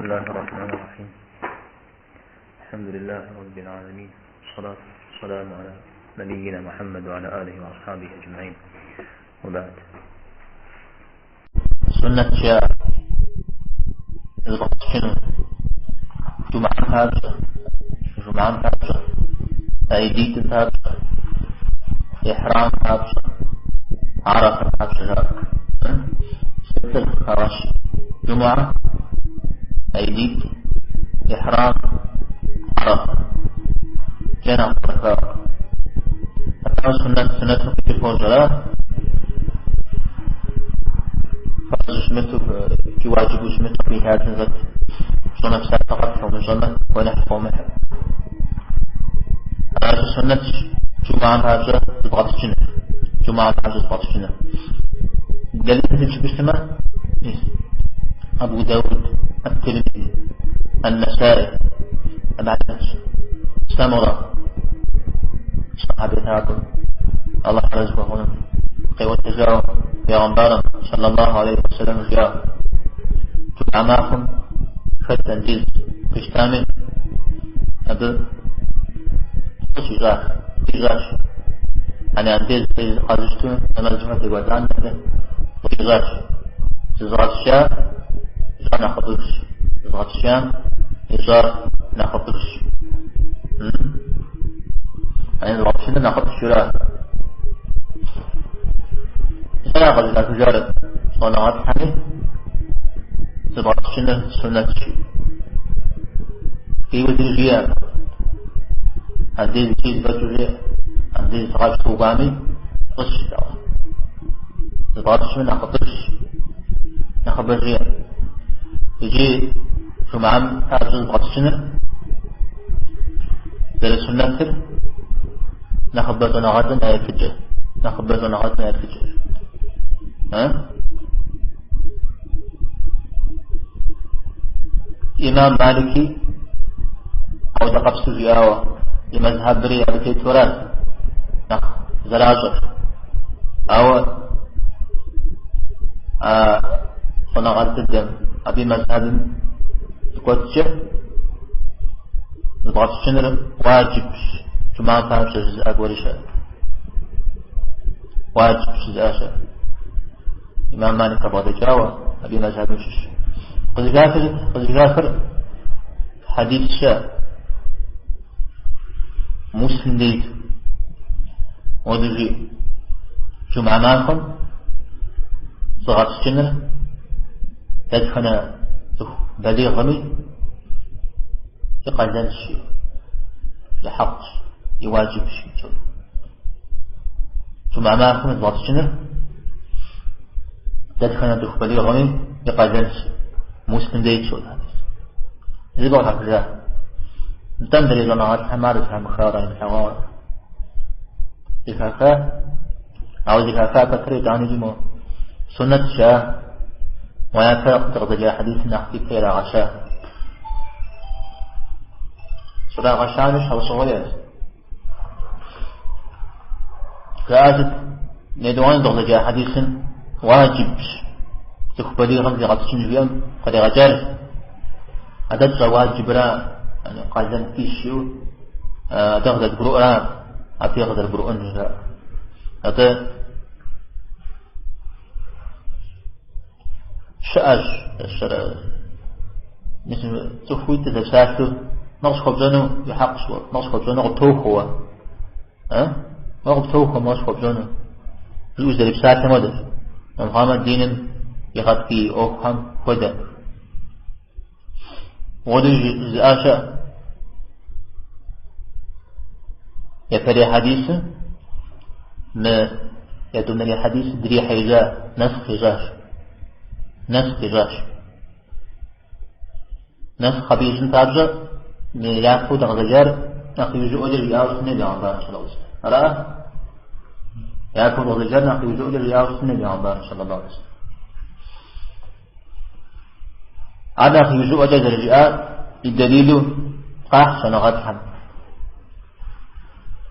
بسم الله الرحمن الرحيم. الحمد لله رب العالمين، والصلاة والسلام على نبينا محمد وعلى آله وأصحابه أجمعين، وبعد. Суннэтщ зыбгъэпскӏыну жумыӏэм папщӏэ, жумыӏэм папщӏэ, гьидитӏым папщӏэ, ихьрам папщӏэ, Арэфэм папщӏэ жаӏэ. Сытыр хагъэщ? Жумыӏэ, гьидитӏ, ихьрам, Арэфэ. Кӏэ нэхъ къыхах. Атӏэ суннэт, суннэтым къикӏыр фощӏэрэ? Фарзу щымыту, икӏи уаджибу щымыту абы и лъабжьэм щӏэт. Пщӏэмэ псапэ къэпхьу, умыщӏэмэ гуэныхь къомыхьу. Аращи суннэтщ жумыӏэм папщӏэ зыбгъэпскӏыныр. Жумыӏэм папщӏэ зыбгъэпскӏыныр. Дэлил сыт жыпӏэщтмэ, мис Абу Дауд, Ат-Тирмизи, Ан-Насаи, абыхэм Самура, сахьаби лъапӏэм, Аллахь арэзы хуэхъуным, къиӏуэтэжауэ Пегъэмбарым, саллаллаху алейхи вассалам, жиӏауэ, жумыӏэ махуэм хэт андез къищтами, абы фӏы щищӏащ, фӏы ищӏащ. Яни андез къэзыщту нэмэзым хэт екӏуэлӏам абы фӏы ищӏащ. Зызыгъэпскӏа ищӏар нэхъыфӏыжщ. Зызыгъэпскӏам ищӏар нэхъыфӏыжщ. Яни зыбгъэпскӏыныр нэхъыфӏщ жыра. Сыра къызыхахыжар щӏэныгъэлӏхэми зыбгъэпскӏыныр суннэтщ. Иужьри жиӏэ. Андез икӏи зэфӏэкӏыу жиӏэ. Андез зыгъэпскӏыу укӏуами, фӏыщ жиӏауэ. Зыбгъэпскӏмэ нэхъыфӏыжщ. Нэхъыбэ жиӏэ. Икӏи жумыӏэм папщӏэ зыбгъэпскӏыныр зэрысуннэтыр нэхъыбэ щӏэныгъэлӏым я еплъыкӏэ. Нэхъыбэ щӏэныгъэлӏым я еплъыкӏэ. Имам Малики ауэдэ къэпсу жиӏауэ, и мэзхьэбри абы тету арат, нэхъ зэращӏэр. Ауэ а щӏэныгъэлӏ дыдэм, абы и мэзхьэбым и кӏуэцӏкӏэ зыбгъэпскӏыныр уаджибщ, жумыӏэм папщӏэ жызыӏэ гуэри щыӏэ. Уаджибщ жызыӏэ щыӏэ. Имам Малик къыбгъэдэкӏауэ, абы и мэзхьэбым щыщ. Къызыхахыр, къызыхахыр хьэдис щыӏэ. Муслим деж. Модэ жиӏэ. Жумыӏэ махуэм зыгъэпскӏыныр дэтхэнэ цӏыху балигъми и къалэнщ, и хьэкъщ, и уаджибщ. Жумыӏэ махуэм зыбгъэпскӏыныр дэтхэнэ цӏыху балигъми и къалэнщ. Муслим деж щыӏэ хьэдис. Зы къыхахыжа. Нтӏэ мыдрей щӏэныгъэлӏхэм ар зэхамыхауэ, ямылъэгъуауэ. Зэхаха, ауэ зэхаха пэтрэ итӏанэ икӏи мо суннэт жаӏа, мо япэ дыкъызэджа хьэдисым нэхъ ипэ ирагъэща. Щӏрагъэщами щхьэусыгъуэ иӏэщ. Жаӏа сыт? Етӏуанэ дыкъызэджа хьэдисым уаджибщ цӏыху балигъым зигъэпскӏын жиӏэм къригъэкӏар. А дэ тщӏэ уаджибра, къалэн ткӏийщ жиӏэу, дэ къызэрыдгурыӏуэра, абы къызэрыгурыӏуэн жаӏэ. Атӏэ щыӏэщ, щэрэ, мис цӏыхуитӏ зэпсалъэу мыр къысхуэпщӏэну и хьэкъщ уэ, мыр къысхуэпщӏэну къыптохуэ уэ. А? Уэ къыптохуэ мыр къысхуэпщӏэну. Жиӏэу зэрипсалъэм хуэдэщ. Мухьэммэд диным игъэткӏий ӏуэхухэм хуэдэ. Уэду жызыӏа щыӏэ. Япэрей хьэдисым мы етӏуанэрей хьэдисым дрихьеижа, нэсхъ ищӏащ. Нэсхъ ищӏащ. Нэсхъ абы ищӏын папщӏэ, мы япэу дыкъызэджар нэхъ иужьыӏуэкӏэ жиӏауэ щытын хуей бегъымбарым саллаллаху алейхи вассалам. Ара? Япэу дыкъызэджар нэхъ иужьыӏуэкӏэ жиӏауэ щытын хуей бегъымбарым саллаллаху алейхи вассалам. Ар нэхъ иужьыӏуэкӏэ зэрыжиӏар и дэлилу къахь щӏэныгъэлӏхэм.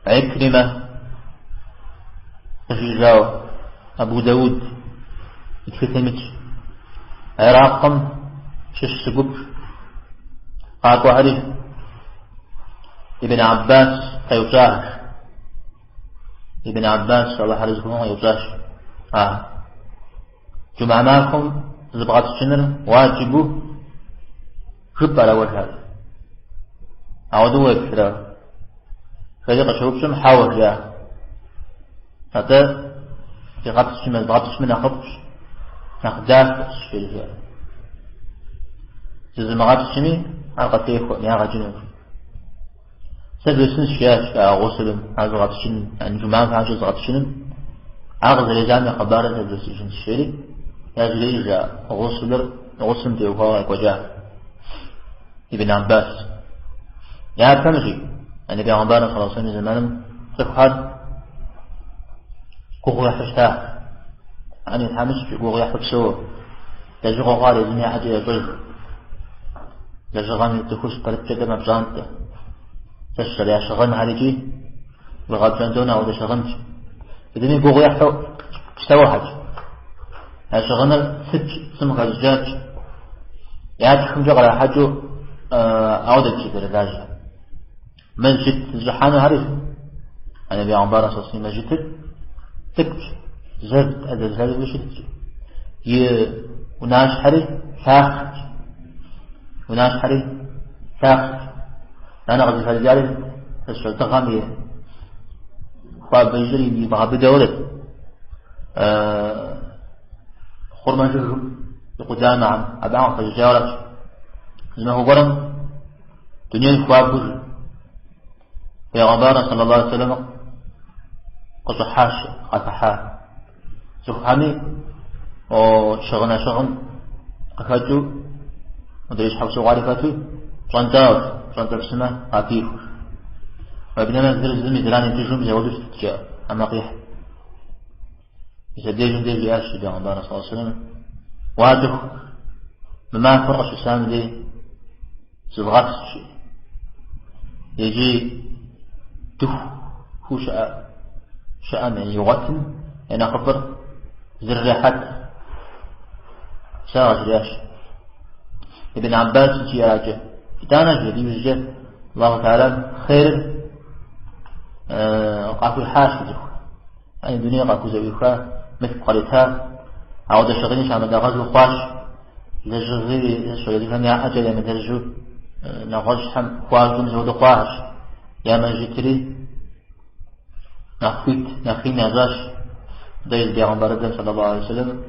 Икримэ къыжиӏэжауэ Абу Дауд и тхылъым итщ. Иракым щыщ зы гуп. Къакӏуэхэри Ибн Аббас къеупщӏащ. Ибн Аббас Аллахь арэзы хуэхъун къеупщӏащ. А джумэ махуэм зыбгъэпскӏыныр уаджибу жыпӏэрэ уэ жаӏэ. Ауэдэу уеплърэ? Хэти къыщеупщӏым хьэуэ жиӏа. Атӏэ зигъэпскӏмэ, зыбгъэпскӏмэ нэхъыфӏщ, нэхъ дахэщ, жери жиӏа. Зызымыгъэпскӏми ар къытехуэкъым, ягъэ кӏынукъым. Сэ бжесӏэнщ, жиӏащ а гъусылым, ар зыгъэпскӏыным, джумэм папщӏэ зыгъэпскӏыным, ар къызэрежьам и хъыбарыр сэ бжесӏэжынщ, жери, яжриӏэжа гъусылыр, гъусылым теухуауэ къекӏуэкӏа Ибн Аббас. Япэм жи, ани бегъымбарым саллаллаху алейхи вассалам и зэманым цӏыхухэр гугъу ехьу щыта. Ани тхьэмыщкӏэ гугъу ехьу псэуэ. Лэжьыгъэ хъуар езым я ӏэкӏэ ящӏэж. Лэжьыгъэм и цӏыхур щыпэрыткӏэ дэ мэпщӏантӏэ. Зэщэр я щыгъынхэр икӏи уигъэпщӏэнтӏэну ауэдэ щыгъынщ. Езыми гугъу ехьу псэухэщ. Я щыгъыныр цыч, цым хэщӏыкӏач. Я тхымкӏэ кърахьэкӏыу ауэдэт зэрылажьэр. Мэжджыт зыщӏыхьэнухэри, ани бегъымбарым саллаллаху алейхи мэжджытыр цӏыкӏущ, зэвт, ӏэзэвлъэзэу щытщ. И унащхьэри лъахъшэщ. Унащхьэри лъахъшэщ. Нанэ къызыхэкӏари сэ дыгъэм и хуабэ ищӏыр имыгъэбыдэурэт. Хъурмэ жыгым и къудамэхэм абыхэм къыхэщӏыкӏаурэщ. Зы махуэ гуэрым дунейр хуабэу Пейгъэмбарыр саллаллаху алейхи вассалам къыщӏыхьащ, къахыхьа. Цӏыхухэми щыгъын ящыгъым къыхэкӏыу, мыдрей щхьэусыгъуэри хэту, пщӏэнтӏауэ, пщӏэнтӏэпсымэ къапиху. Уеблэмэ зыр зым и зэран икӏыжу мис ауэдэу щытт амэ къихь. Мис абдежым деж жиӏащ Пейгъэмбарым саллаллаху алейхи вассалам, уа цӏыху, мы махуэр къыщысам дей зывгъэпскӏ. Иджы дыхуу щыӏэ щыӏэм игъуэтым я нэхъыфӏыр зрырехьэт. Сэ къажриӏащ. Ибн Аббас икӏи аракӏэ. Итӏанэ жи, иужькӏэ Аллаху Тэхьэлам хъерыр къахуихьащ цӏыху. Ани дунейр къахузэӏуиха, мылъку къарита, ауэдэ щыгъыни щамытӏэгъэжу хъуащ. Лэжьыгъи езыхэм я ӏэкӏэ ямылэжьу нэгъуэщӏхэм хуащӏу мис ауэдэу хъуащ. Я мэжджытри нэхъ хуит, нэхъ ин ящӏащ. Дэ езы бегъымбар дыдэм саллаллаху алейхи вассалам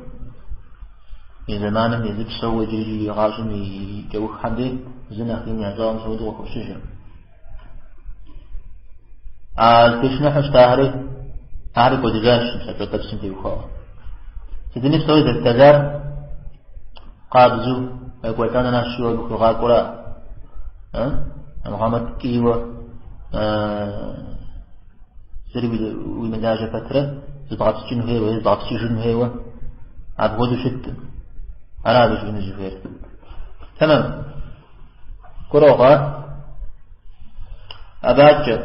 и зэманым езы псэууэ иджыри и гъащӏэм и кӏэуххэм дей зы нэхъ ин ящӏауэ мис ауэдэу къыхощыжыр. А зытешыныхьу щытахэри ахэри кӏуэдыжащ мис а пщӏэнтӏэпсым теухуауэ. Сытми псори зэлъытэжар къабзэу екӏуэлӏэныращ абы хуигъакӏуэра. Мухьэмэд ткӏийуэ зыри уимылажьэ пэтрэ зыбгъэпскӏын хуейуэ е зыбгъэпскӏыжын хуейуэ апхуэдэу щыткъым. Ара абы жиӏэну зыхуейр. Тэмэм. Гурыӏуэгъуэ? Абакӏэ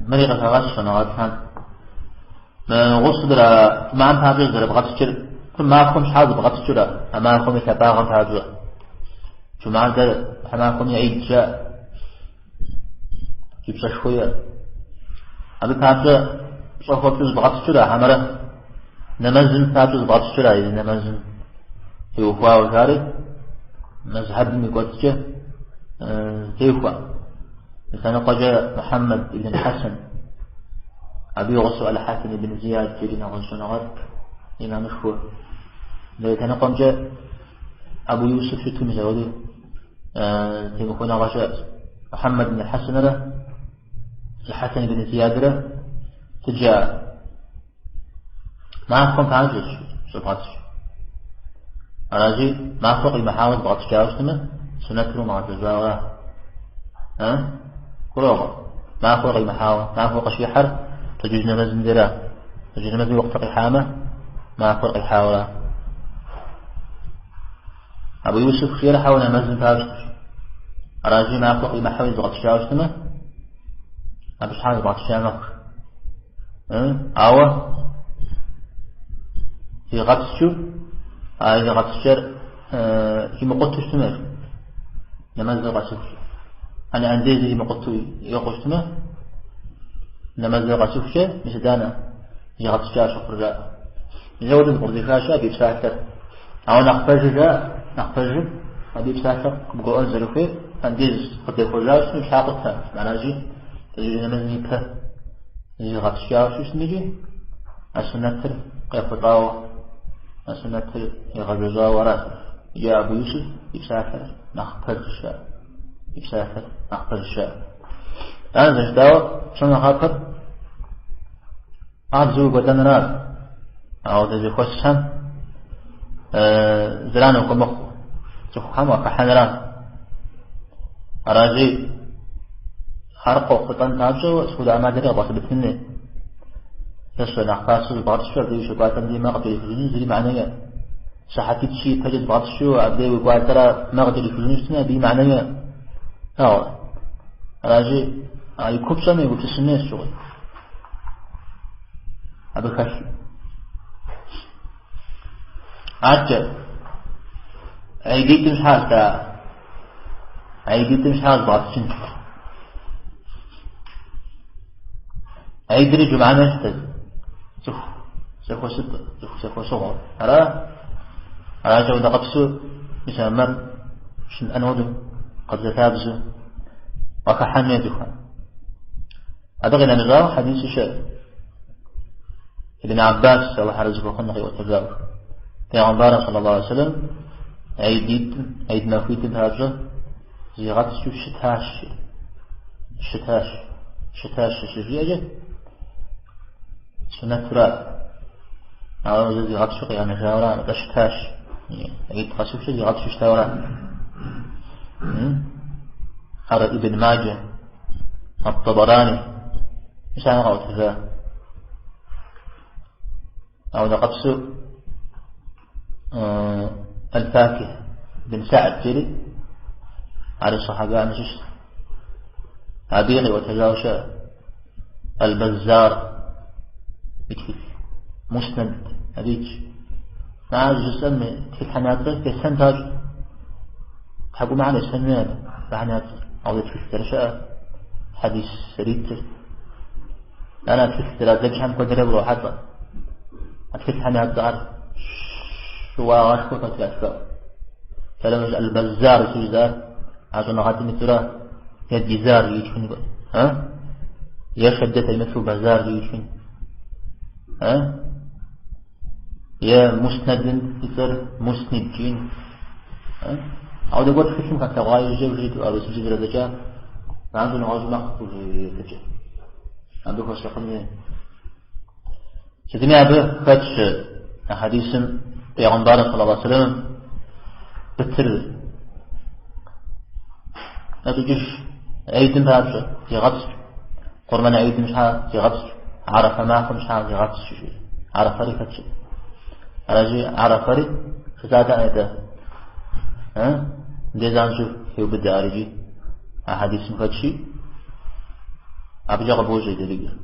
мыри къыхагъэщ щӏэныгъэлӏхэм. Мы гъусылыр а джумэм папщӏэ зэрыбгъэпскӏыр, махуэм щхьа зыбгъэпскӏыурэ, а махуэм и лъапӏагъэм папщӏэ. Джумэр дэ тхьэмахуэм и гьид жаӏэ. И пщӏэшхуэ иӏэ. Абы папщӏэ пщӏэ хуэпщӏу зыбгъэпскӏыурэ, хьэмэрэ нэмэзым папщӏэ зыбгъэпскӏыурэ, езы нэмэзым теухуауэ жари, мэзхьэбым и кӏуэцӏкӏэ техуэ. Лъэныкъуэкӏэ Мухьэммэд ибн Хьэсэн, абы и гъусэу Аль-Хьэсэн ибн Зияд джыри нэгъуэщӏ щӏэныгъэлӏ имамышхуэ. Мыдрей лъэныкъуэмкӏэ Абу Юсуф щыту мис апхуэдэу темыхуэныгъэ щыӏэщ. Мухьэммэд ибн Хьэсэнрэ Хьэсэн ибн Зиядрэ сыт жаӏэ? Махуэм папщӏэщ щӏыбгъэпскӏ. Аращи, махуэ къимыхьауэ зыбгъэпскӏауэ щытмэ, сунэтыр умыгъэзэщӏауэ ара? Гурыӏуэгъуэ. Махуэр къимыхьауэ, махуэр къыщихьэр пщэдджыжь нэмэзым дера. Пщэдджыжь нэмэзым уэхътыр къихьамэ, махуэр къихьауэ ара? Абу Юсуф жиӏэр хьэуэ нэмэзым папщӏэщ. Аращи, махуэ къимыхьэуи зыбгъэпскӏауэ щытмэ, абы щхьэ зыбгъэпскӏа мэхъу. Ауэ зигъэпскӏыу, а зигъэпскӏэр химыкъутэу щытмэ, нэмэзыр къэсыху. Андез имыкъутэу екъуу щытмэ, нэмэзыр къэсыхукӏэ, мис итӏанэ зигъэпскӏа щыхъур жаӏэ. Мис ауэдэ зэпкърызыха щыӏэ абы и псалъэр. Ауэ нэхъ пэжыр жаӏэ, нэхъ пэжыр абы и псалъэр къыбгурыӏуэн зэрыхуейр андез къыдэхуэжащ, щхьэ къутэ, аращи, пщэдджыжь нэмэзым ипэ зигъэпскӏауэ щытми икӏи а суннэтыр къехъулӏауэ, а суннэтыр игъэзэщӏауэ аращ. Иджы Абу Юсуф и псалъэр нэхъ пэжщ, и псалъэр нэхъ пэжщ. Ар зэрыжытӏауэ, псом нэхъапэр къабзэу уекӏуэлӏэныращ. Ауэ зэхуэсхэм зэран ухуэмыхъу цӏыхухэм уахыхьэныращ. Аращи, ар къохъулӏэн папщӏэ сыт хуэдэ ӏэмалри къэбгъэсэбэпын хуей. Зэщэ нэхъ пасэу зыбгъэпскӏыу абдеж ущекӏуалӏэм дей мэ къыпкӏэрихыжыну зыри мыхьэнэ иӏэ. Сыхьэтитӏ-щы ипэкӏэ зыбгъэпскӏыу абдеж уекӏуалӏэрэ мэ къыкӏэрихыжыну щытми, абы и мыхьэнэ иӏэ. Ауэ, аращи, а и купщӏэм егупсысын хуейщ щыгъуи. Абы хэлъ. Адэкӏэ, гьидитӏым щхьа жытӏа? Гьидитӏым щхьа зыбгъэпскӏын? Гьидри джумгьэм ещхьт. Цӏыху зэхуэсыпӏэ, цӏыху зэхуэсыгъуэ. Ара? Аращ ауэдэ къэпсу, мис а мэр щымыӏэн хуэдэу, къабзэлъабзэу къахыхьэн хуей цӏыхухэм. Абы къинэмыщӏауэ хьэдиси щыӏэ. Ибн Аббас, Алыхь арэзы хуэхъун, къиӏуэтэжауэ. Пейгъэмбарым саллаллаху алейхи вассалам гьидитӏым, гьид махуитӏым папщӏэ зигъэпскӏыу щытащ. Щытащ. Щытащ щыжиӏэкӏэ суннэтура. Ауэ зэ зигъэпскӏыу къигъэнэжауэра, атӏэ щытащ. Гьид къэсыхукӏэ зигъэпскӏыу щытауэра. Ар Ибн Маджэ, Ат-Табарани, мис ахэр къаӏуэтэжа. Ауэдэ къэпсу Аль-Факих бин Саад жери, ари сахьабэхэм щыщ. Абыи къиӏуэтэжауэ щыӏэ. Аль-Баззар и тхылъ. Муснад абы итщ. Ар жысӏэм тхылъхэм я цӏэр есэн папщӏэ. Тхьэкӏумэхэм есэн хуей абыхэм я цӏэр. Ауэ тхылъ зэрыщыӏэр, хьэдис зэритыр. Ар а тхылъ зэрадзэкӏхэм куэдрэ урохьэлӏэ. А тхылъхэм я цӏэхэр щыуагъэшхуэ хэт ятхыгъ. Сэлам Аль-Баззар щыжызар, а щӏэныгъэлӏым и цӏэра е Дизар итхын кӏуэ. А? Е шэдэ темылъу Базар итхын. А? Е Муснадым и цӏэр Муснид жиӏэн. А? Ауэдэ гуэр тхылъым хэтлъэгъуа иужькӏэ уже урысыбзэ зэрадзэкӏа, занщӏэу нэгъуэщӏ мэхъу уже Абы хуэсакъын хуей. Сытми абы хэтщ а хьэдисым Пейгъэмбарым саллаллаху алейхи вассалам бытыр нэщӏыкӏыж гьидым папщӏэ зегъэпскӏ, къурмэн гьидым щхьа зегъэпскӏ, Арэфэ махуэм щхьа зегъэпскӏ жи. Арэфэри хэтщ. Аращи, Арэфэри жытӏатэкъэ атӏэ. Мыбдеж занщӏэу хеубыдэ ар икӏи а хьэдисым хэтщи, абыкӏэ къыбощӏэ и дэлилыр.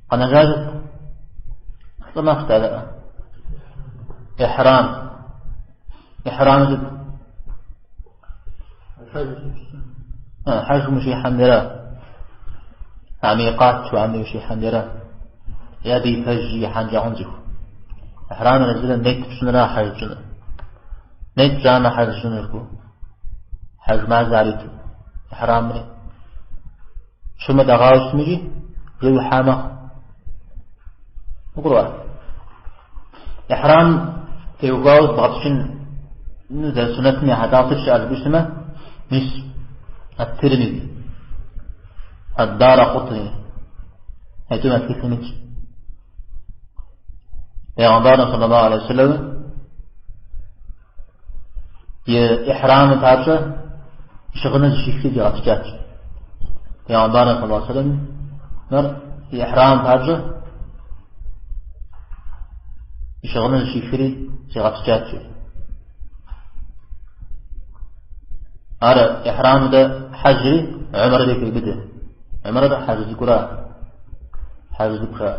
Къэнэжар сыт? Плӏы мэхъу жытӏатэкъэ. Ихьрам. Ихьрам сыт? Хьэжым ущихьэм дера. А микъат жыхуаӏэм ущихьэм дера. Е абы ипэж ихьэнкӏэ хъун цӏыху. Ихьрамыр езыр нет пщӏыныра хьэж пщӏыныр. Нет пщӏамэ хьэж пщӏыныр жыпӏэу. Хьэж мазэ ар иту. Ихьрамри. Щумэ дэгъауэ щытмикӏи, жи уихьа мэхъу. Укъурӏуа? Ихьрам теухуауэ зыбгъэпскӏын зэрысунэтым ехьэлӏауэ сыт щыӏэ жыпӏэу щытмэ, мис Ат-Тирмизи, Ад-Дара Къутни, айтӏум я тхылъым итщ. Пейгъэмбарым саллаллаху алейхи вассалам и ихьрамым папщӏэ щыгъыныр зыщихри зигъэпскӏащ. Пейгъэмбарым саллаллаху алейхи вассалам мыр и ихьрамым папщӏэ и щыгъыныр зыщихри зигъэпскӏащ. Ар ихьрамдэ хьэжри умрэри хеубыдэ. Умрэр хьэж цӏыкӏура? Хьэж цӏыкӏура?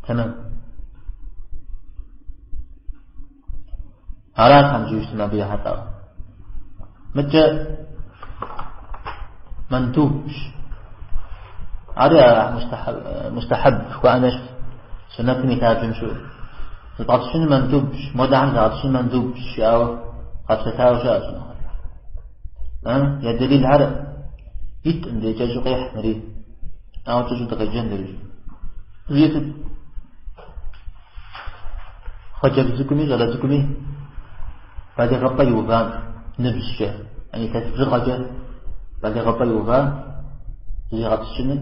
Тэмэм. Арат хьэмджыжтым абы ехьэлӏауэ. Мыдкӏэ мандубщ. Ари мустахьэб жыхуаӏэм ещхь суннэтым и лъабжьэм щыӏэу. Зыбгъэпскӏыну мандубщ, модэхэм загъэпскӏыну мандубщ жиӏауэ къэпсэлъауэ щыӏэщ. Я дэлилхэр иткъым дей кӏэщӏу къехь мыри. Ауэ кӏэщӏу дыкъеджэн дэри. Жиӏэт хъыджэбз цӏыкӏуми щӏалэ цӏыкӏуми балигъыпӏэ иувам ныбжькӏэ, илъэс бжыгъэкӏэ балигъыпӏэ иува зигъэпскӏыным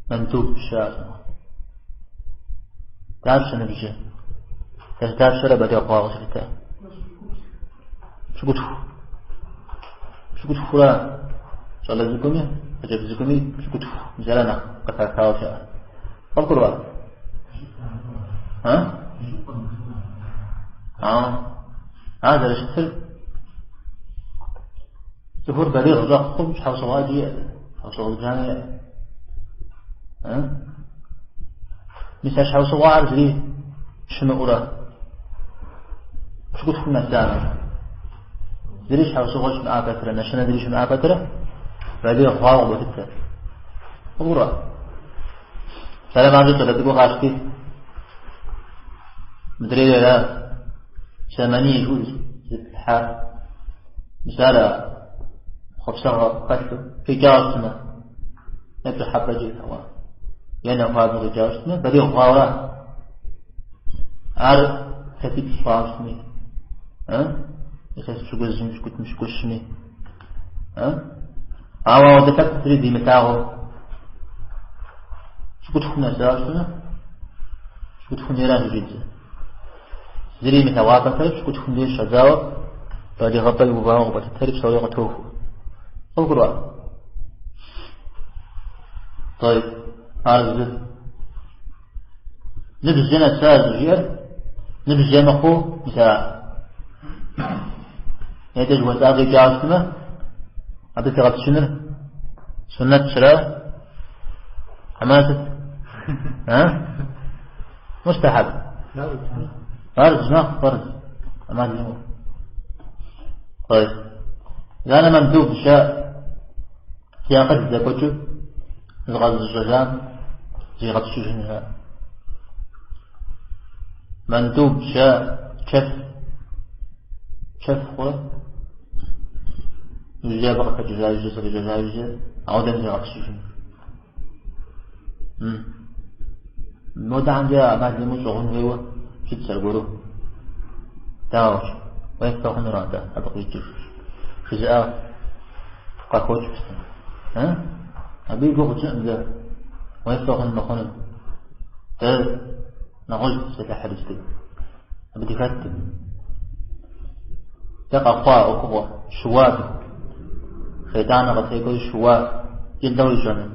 мандубщ ар. Дапщэ ныбжьы? Илъэс дапщэрэ балигъ хъуауэ къыщылъытэ? Пщыкӏутху. Пщыкӏутхурэ щӏалэ цӏыкӏуми, хъыджэбз цӏыкӏуми пщыкӏутху. Мис ара нэхъ къыхахауэ щыӏэ. Къывгурыӏуа? А? А. Ар зэрыщытыр цӏыхур балигъ щӏэхъум щхьэусыгъуэ ӏэджи иӏэ, щхьэусыгъуэ зыбжанэ иӏэ. А? Мис а щхьэусыгъуэхэр зыри щымыӏурэ пщыкӏутхум нэсамэ. Зыри щхьэусыгъуэ щымыӏа пэтрэ, нэщэнэ зыри щымыӏа пэтрэ, балигъ хъуауэ къыботытэ. Къывгурыӏуа? Псалъэм папщӏэ щӏалэ цӏыкӏур къащти, мыдрейра сэмэний жыхуиӏэу зыплъхьар, мис ар хъуэпсэгъуэ хэлъу къикӏауэ щытмэ, е пщӏыхьэпӏэкӏэ ауэ, е нахуапӏэ къикӏауэ щытмэ, балигъ хъуауэра? Ар илъэсипщӏ хъуауэ щытми, илъэс пщыкӏузым, пщыкӏутӏым, пщыкӏущми, ауэ ауэдэ лъэпкъ зыри димылъагъуу пщыкӏутхум нэсауэ щытмэ, пщыкӏутхум деращ щыщӏидзэ. Зыри имылъэгъуа пэтрэ пщыкӏутхум деж щӏэдзауэ балигъыпӏэ иувауэ къыботытэри псори къытохуэ. Къывгурыӏуа? طيب, ар зы. Ныбжькӏэ нэса жиӏэр ныбжькӏэ мыхъуу, мис а нетӏэ жыхуэтӏар къикӏауэ щытмэ, абы зигъэпскӏыныр суннэтщ-ра? Хьэмэрэ сыт? А? Мустахьэб. Фарз мэхъу, фарз. ӏэмал имыӏэу. طيب. Итӏанэ мандуб щыӏэ зи акъыл зэкӏуэкӏыу зыкъэзыщӏэжам зигъэпскӏыжын жаӏэ. Мандуб щыӏэ чэф. Чэф хъурэ? Иужькӏэ абы къыхэкӏыжа иужькӏэ зыкъищӏэжа иужькӏэ ауэдэм зигъэпскӏыжын. Модэхэмкӏэ ӏэмал имыӏэу щӏыгъун хуейуэ щытщ аргуэру. Дауэ? Уефэ хъунура атӏэ абы къикӏыр? Жызыӏа къахокӏ псым. Абы и гугъу тщӏыӏым дэ. Уефэ хъун мыхъуным. Дэ нэгъуэщӏ дытепсэлъыхьыр иджыпсту. Абы дыхэттым. Дэ къэхъуа ӏуэхугъуэ, щыуа абы. Шейтӏаныр къытекӏуэри щыуа, илэу ищӏэну.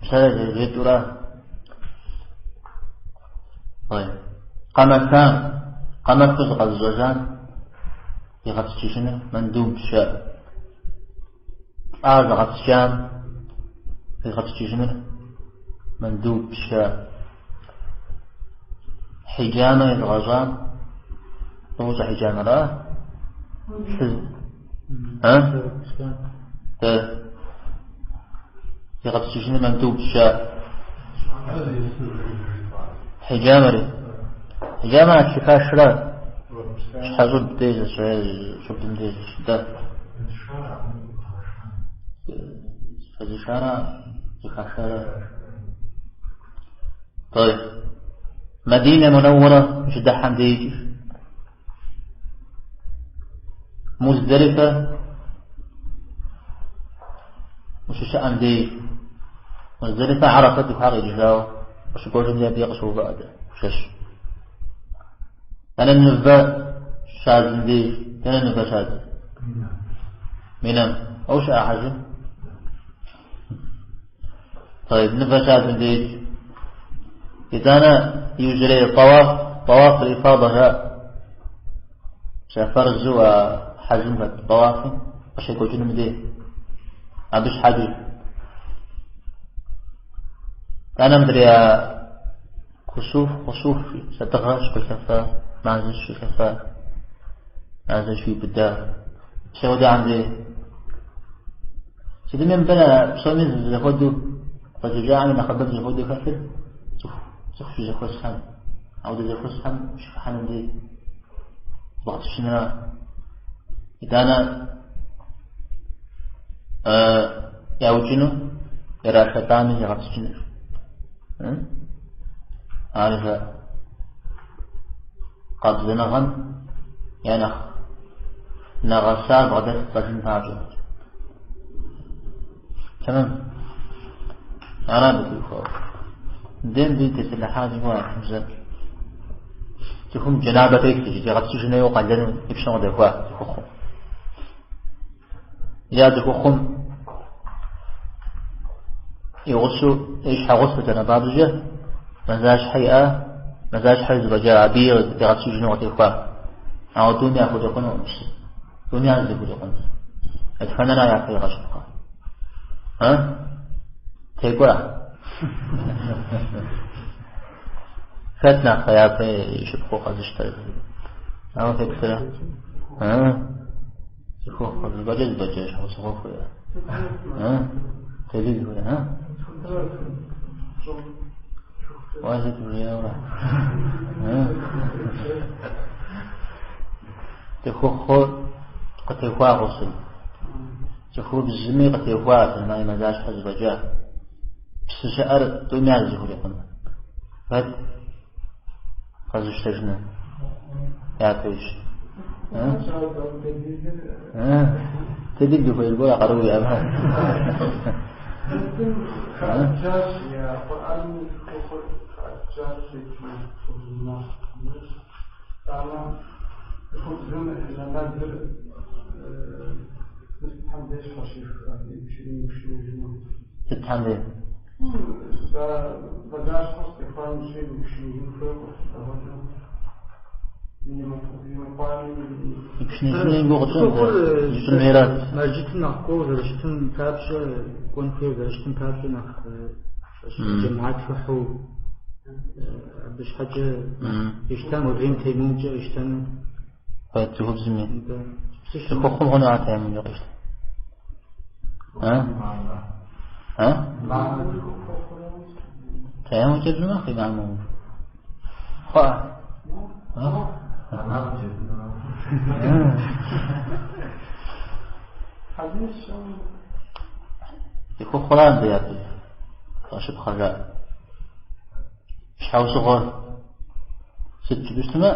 Псалъэ жетӏурэ. Къэмэхам, къэмэхыу зыкъэзыщӏэжам зигъэпскӏыжыныр мандуб щыӏэ. Лӏа зыгъэпскӏам зигъэпскӏыжыныр мандуб щыӏэ. Хьиджамэ езыгъэщӏам, фощӏэ хьиджамэра? А? Дэ зигъэпскӏыжыныр мандуб щыӏэ. Хьиджамэри. Хьиджамэ а лъы хашра? Щхьэщӏыб деж, щӏыбым деж, дэ. Зыхэзышара, зыхашара. طيب. Мадинэ Мунэуэрэ ущыдыхьэм дежкӏэ. Муздэлифэ ущыщыӏэм деж. Муздэлифэ Арафэ цӏыхухэр къикӏыжауэ къыщыкӏуэжым дей абы къыщоувыӏэ дэ, жэщ. Дэнэ нывэ щадзым деж, дэнэ нывэ щадз? Минэм. Уэ ущыӏа хьэжым? طيب, нывэ щадзым деж. Итӏанэ иужьрей тӏауаф, طواف الإفاضة жаӏэ. Псэ фарзу а хьэжым хэт тӏауафым къыщекӏуэкӏынум дей. Абы щхьэкӏи. Итӏанэ мыдрей а кусуф, хъусуф, сэ дыгъэ щыкъуилъэфа, мазэ щилъэфа, мазэ щиубыда. Псэудэхэм дей. Сытми мыбы псоми зэхуэдэу къызэджахэм нэхъыбэм зэхуэдэу хэлъыр цӏыху цӏыху щызэхуэсхэм, ауэдэ зэхуэсхэм щыхыхьэным дей зыбгъэпскӏыныра. Итӏанэ яукӏыну ирашэлӏами зигъэпскӏыныр. Ар къабзэныгъэм я нэхъ нэгъэса бгъэдэлъ лӏэжын папщӏэ. Тэмэм. Ара абы теухуауэ. Ден ди тепсэлъыхьа зыгуэр бзэ. Цӏыхум джэнабэ телъ, зигъэпскӏыжын хуейуэ къалэну и пщэм къыдэхуа цӏыхухъум. Я цӏыхухъум и гъусэу и щхьэгъусэ джэнабабзэкӏэ мазащхьэ иӏа, мазащхьэр зэфӏэкӏа, абы зигъэпскӏыжыну къытехуа. Ауэ тӏуми яхурикъунукъым псы. Тӏуми яз зыхурикъун. Дэтхэнэра япэ игъэщыпхъэ? А? Текӏуэра? Хэт нэхъ япэ ищыпхъэу къэзыщтэр? Ауэ феплърэ? А? Цӏыхухъу зэфӏэкӏэ зэфӏэкӏэ щхьэусыгъуэ хуея. А? Делил хуея, а? Уэ сыт жиӏэурэ? А? Цӏыхухъур къытехуа гъусл. Цӏыхубзми къытехуа, сэлман и мазащхьэ зэфӏэкӏа. Псы щыӏэр тӏуми яз зыхурикъун. Хэт къэзыщтэжыну? Япэ ищ. Делил дыхуейр гуэр а къару иӏэмэ. Цӏыхубзым нэмэзыр сытхэм деж щхьэщих имыпшыныжыну. Сытхэм деж? Мазащхьэр щытехуам ищӏи имыпшыныжын хуейуэ апхуэдэу. Ипшыныжыну и гугъу тщӏынкъым, ищӏын хуейрат. Мэжджытым нэхъ кӏуэу зэрыщытым папщӏэ, кӏуэн хуейуэ зэрыщытым папщӏэ нэхъ жэмыхьэт хыхьэу абы щхьэкӏэ ищтэн, модрейм теймумкӏэ къищтэну. Хэт цӏыхубзми? Цӏыхухъум хъуну ар теймумкӏэ къищтэ? А? А? Теймумкӏэ пщӏымэ, имаму. Хъуа? Цӏыхухъура мыбы япэ къэщыпхъэ жаӏэ. Щхьэусыгъуэр сыт жыпӏэу щытмэ,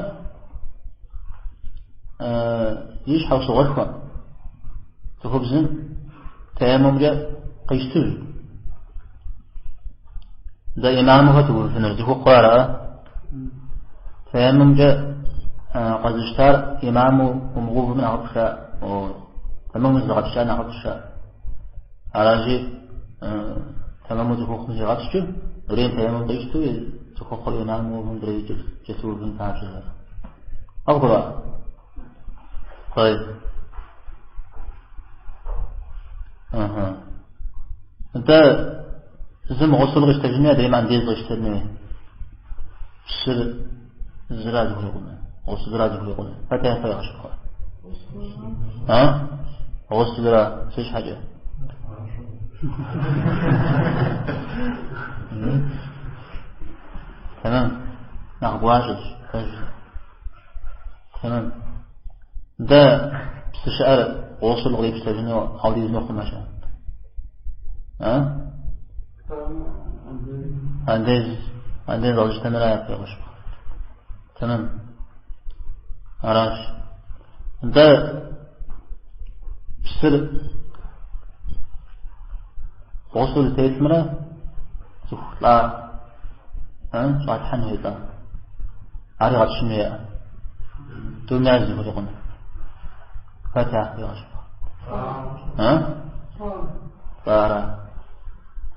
и щхьэусыгъуэшхуэ цӏыхубзым теймумкӏэ къищтыж. Дэ имаму хэт увыфынур, цӏыхухъур ара? Теймумкӏэ къэзыщтар имаму умыгъэувым нэхъыфӏщ жаӏэ. Тэмэму зызыгъэпскӏар нэхъыфӏщ жаӏэ. Аращи, тэмэму цӏыхухъум зигъэпскӏыу, мыдрейм теймум къищтэу, цӏыхухъур имаму увым мыдрейр кӏэлъыувын папщӏэ жаӏэ. Къывгурыӏуа? طيب. Аха. Нтӏэ, зым гъусл къищтэжыну, адрейм андез къищтэжыну. Псыр зыра зыхурикъунур, гъусылра зыхурикъунур. Хэт япэ игъэщыпхъэр? А? Гъусылра, сыт щхьэкӏэ? Тэмэм. Нэхъ гуащӏэщ, пэжщ. Тэмэм. Дэ псы щыӏэр гъусл кърипщтэжыну апхуэдиз мыхъумэ-щэ? А? Андез, андез къэзыщтэнура япэ игъэщыпхъэр. Тэмэм. Аращ. Нтӏэ псыр гъусл зытелъымрэ цӏыху лӏа, щӏалъхьэн хуей лӏа. Ар игъэпскӏыну еӏэ. Тӏуми яз зыхурикъуну. Хэт япэ игъэщыпхъэр? А? Лӏара.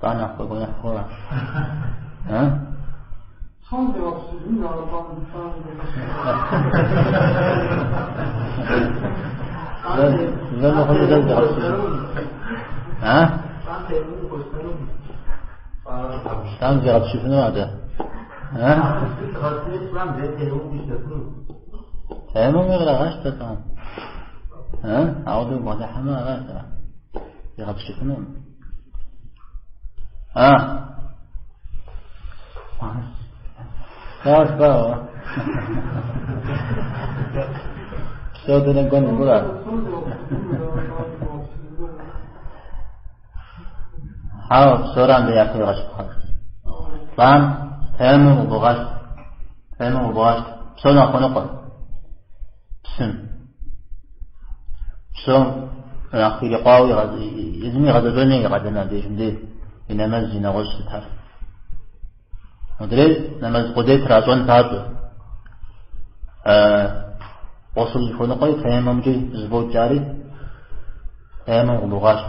Лӏа нэхъ гуэныхь хъура? А? Зэ мыхъуми зэ зигъэпскӏыжын. А? Лӏам зигъэпскӏыфыну адэ? А? Теймум кърагъащтэ лӏам. Ауэдэу бгъэдыхьэмэ, аращ ар. Зигъэпскӏыфынукъым. Дауэ жыпӏа уэ? Псо дэнэ кӏуэн зыгуэр? Хьэуэ, псорам дэ япэ игъэщыпхъэр. Лӏам тэмым убгъэщт. Тэмым убгъэщт. Псо нэхъ хуэныкъуэ. Псым. Псом нэхъ ирикъуауэ езым игъэзэщӏэну и къалэн абдежым дей и нэмэз и нэгъуэщӏ сытхэр. Мыдрейр нэмэз къудей тращӏэн папщӏэ. Гъусл зыхуэныкъуэри тэмэмкӏи зэфӏокӏ ари тэмэм къыбогъащ.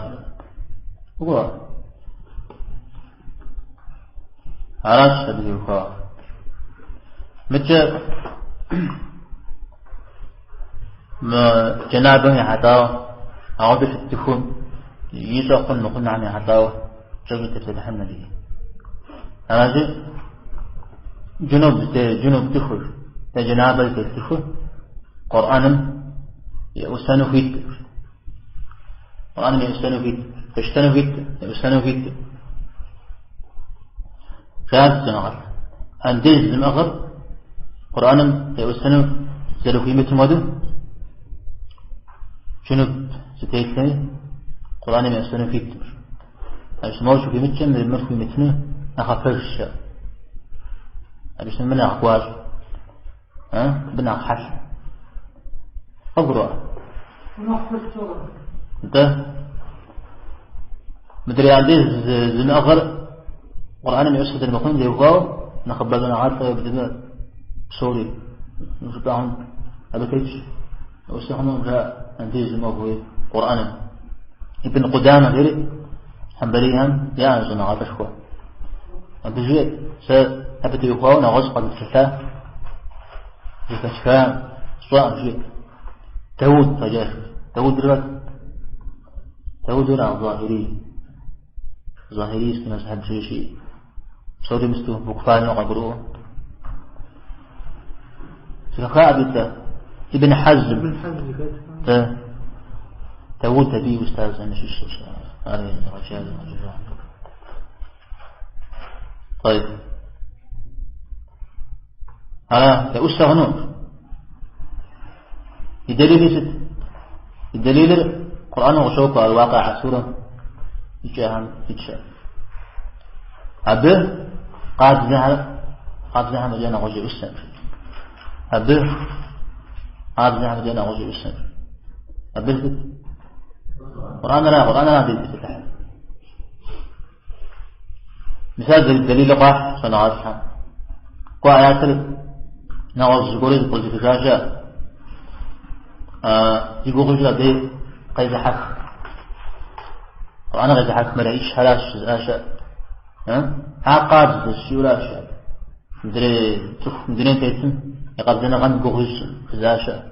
Угуэ. Аращ абы теухуауэ. Мыдкӏэ мы джэнабэм ехьэлӏауэ, ауэдэ щыт цӏыхум ищӏэ хъун мыхъунхэм ехьэлӏауэ кӏэщӏу тепсэлъыхьын абы. Аращи, джунуб джунуб цӏыхур, е джэнабэ зытелъ цӏыхур Къурӏэным еӏусэну хуит. Къурӏэным еӏусэну хуит, къищтэну хуит, еӏусэну хуит. Жаӏащ щӏэныгъэлӏ. Андез зымыӏыгъыр Къурӏэным еӏусэну зэрыхуимытым хуэдэу, джунуб зытелъми Къурӏэным еӏусэну хуит. Абы мор щыхуимыткӏэ мыр хуимытыну нэхъапэжщ. Абы мыр нэхъ гуащӏ. Абы нэхъ хьэлъэ. Къыбгурыӏуа? Нтӏэ. Мыдрей андез зымыӏыгъыр Къурӏэным еӏусэ зэрымыхъунум теухуауэ нэхъыбэ щӏэныгъэлӏ уеблэмэ псори жыпӏэ хъун абы тетщ. Еӏусэ хъуну жаӏэ андез зымыӏыгъуи Къурӏэным. Ибн Къудамэ жери Хьэмбэлийхэм яӏэ щӏэныгъэлӏышхуэ. Абы жиӏэт, сэ абы теухуауэ нэгъуэщӏ къэзыпсэлъа зэхэсха сщӏэкъым, жиӏэт. Дауд фӏэкӏаш. Даудыр хэт? Даудыр а Захирий. Захирийский мэзхьэб жери псори мысту буквально къагурыӏуэу. Зэхэха абы и цӏэ? Ибн Хьэзм. Ибн Хьэзм зэхэт. Да. Дауд абы и устазхэм ящыщщ. Ар езыгъэджа, езыгъэджэжа. طيب. Ара, еӏусэ хъуну. И дэлили сыт? И дэлилыр Къурӏэным къыщокӏуэ Аль-Уакъиа сурэм и кӏэхэм итщ. Абы къабзэхэр къабзэхэм фӏэкӏа нэгъуэщӏ еӏусэм. Абы къабзэхэм фӏэкӏа нэгъуэщӏ еӏусэм. Абы сыт? Къурӏэныра, Къурӏэныра дызытепсэлъыхьыр. Мис ар дэлилу къахь щӏэныгъэлӏхэм. Кӏуэ аятыр нэгъуэщӏ зыгуэру зэпкърызыхыжа щыӏэ. Зи гугъу ищӏыр абы къезыхьэх. Къурӏэныр къезыхьэх мэлэӏичхэращ жызыӏа щыӏэ. Ар къабзэщ, жиӏэуращ абы. Мыдрей цӏыху мы дунейм тетым и къабзэныгъэм и гугъу ищӏ жызыӏа щыӏэ.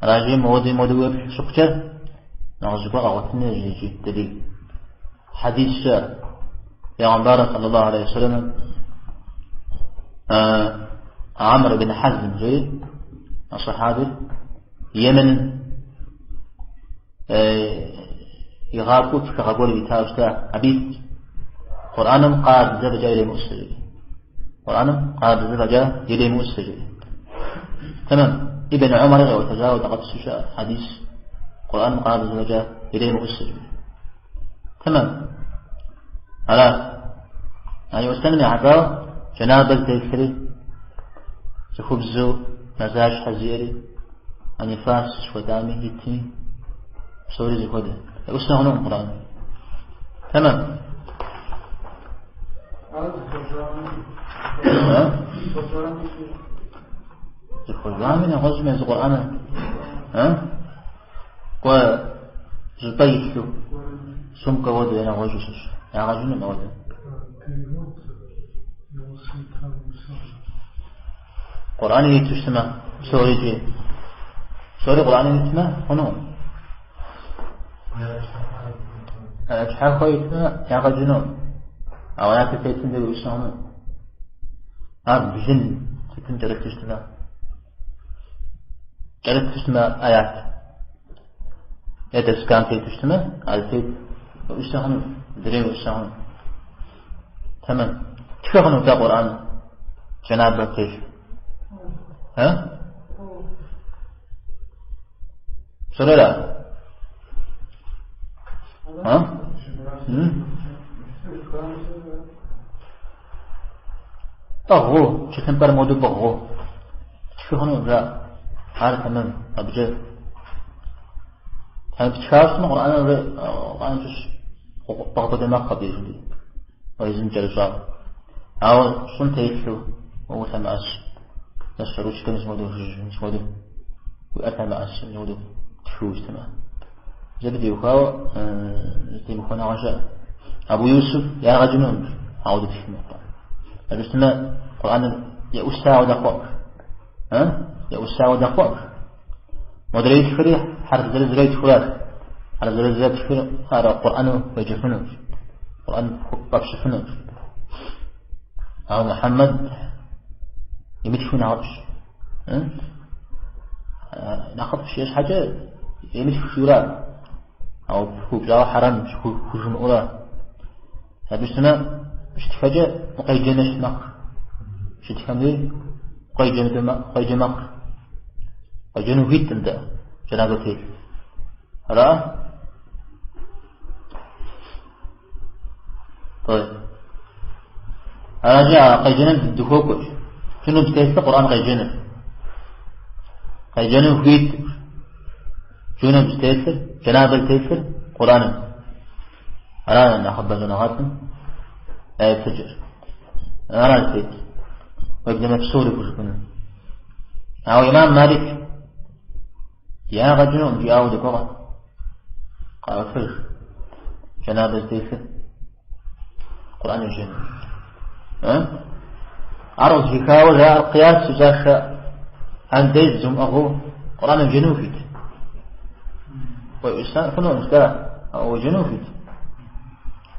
Аращи, моуэдэу моуэдэу уеплъ щыхъукӏэ, нэгъуэщӏ зыгуэр къэгъуэтын хуейщ икӏи дэлил. Хьэдис щыӏэ. Пейгъэмбар саллаллаху алейхи вассалам Амр ибн Хьэзм жери, а сахабир Йеменым игъакӏуэу тхыгъэ гуэр иритауэ щыта. Абы итт. Къурӏэным къабзэ фӏэкӏа иремыӏусэ жери. Къурӏэным къабзэ фӏэкӏа иремыӏусэ жери. Тэмэм. Ибн Умар къиӏуэтэжауэ дакъэпсу щыӏэ хьэдис. Къурӏэным къабзэ фӏэкӏа иремыӏусэ жери. Тэмэм. Ара. А еӏусэным ехьэлӏауэ джэнабэ зытелъри, цӏыхубзу мазащхьэ зиӏэри, а нифас жыхуэтӏами итми, псори зэхуэдэ. Еӏусэ хъунукъым Къурӏэным. Тэмэм. Зыхуэжами нэгъуэщӏым езы Къурӏэныр. Кӏуэ жьыпӏэ илъу, сумкэ хуэдэу е нэгъуэщӏу щыщ. Ягъэжынум ауэдэ. Къурӏэным иту щытмэ, псори икӏи. Псори Къурӏэным итмэ, хъунукъым. Щхьэхуэ итмэ, ягъэджынукъым. Ауэ япэ тетым де уеӏусэ хъуну. Ар блын сытым кӏэрыту щытмэ. Кӏэрыту щытмэ, аят. Е доскам тету щытмэ, ар тет уеӏусэ хъуну, мыдрей уеӏусэ хъуну. Тэмэм. Птхы хъуну-тӏэ Къурӏэн джэнабэ птелъу? Э? Пщӏэрэра? А? Пӏыгъыу, тхылъымпӏэр моду пӏыгъыу. Птхы хъуну жаӏэ. Ар тэмэм, абыкӏэ. Тэмэм птхауэ щытмэ, Къурӏэныр Къурӏэным щыщ бгъэкӏуэда мэхъу абдежым дей. Уэ езым кӏэрыщӏау. Ауэ щӏым телъу уэ улъэмыӏэс. Нэс ручкэм мис моду жыжь, мис моду уи ӏэр лъэмыӏэс, мис моду птхыу щытмэ. Абы теухуауэ зэтемыхуэныгъэ щыӏэ. Абу Юсуф ягъэ кӏынукъым ауэдэ птхымэ. Абы щытмэ, Къурӏэныр еӏусауэ дэхъуэкъым. Еӏусауэ дэхъуэкъым. Модрейхэри хьэрф зырызрэ итхуращ. Хьэрф зырызрэ птхыр ар Къурӏэну уеджэфынущ. Къурӏэн фӏэпщыфынущ. Ауэ Мухьэммэд имытхыу нэхъыфӏщ. Нэхъыфӏщ жиӏэ щхьэкӏэ имытх жиӏэура. Ауэ пхуупщӏауэ хьэрэм хужымыӏэура. Абы щытмэ, щытхэкӏэ укъеджэныр щыт мэхъу. Щытхэм дей укъеджэ мэхъу. Къеджэну хуиткъым дэ, джэнабэ телъ. Ара? طيب. Аращи, а къеджэным дыхуокӏуэщ. Джунуб зытелъыр Къурӏэн къеджэныр. Къеджэну хуит. Джунуб зытелъыр, джэнабэ зытелъыр Къурӏэным. Ара нэхъыбэ щӏэныгъэлӏым я еплъыкӏэр. Ара зытет. Уеблэмэ псори хужыпӏэну. Ауэ имам Малик ягъэ кӏынукъым жиӏауэ дыгугъэ. Къаӏуэтэж. Джэнабэ зытелъыр Къурӏэн еджэну. Ар къызыхихауэ жаӏэр къияс ищӏащ. Андез зумыӏыгъыу Къурӏэн еджэну хуит. Уеӏуса хъунукъым жыта, ауэ уеджэну хуит.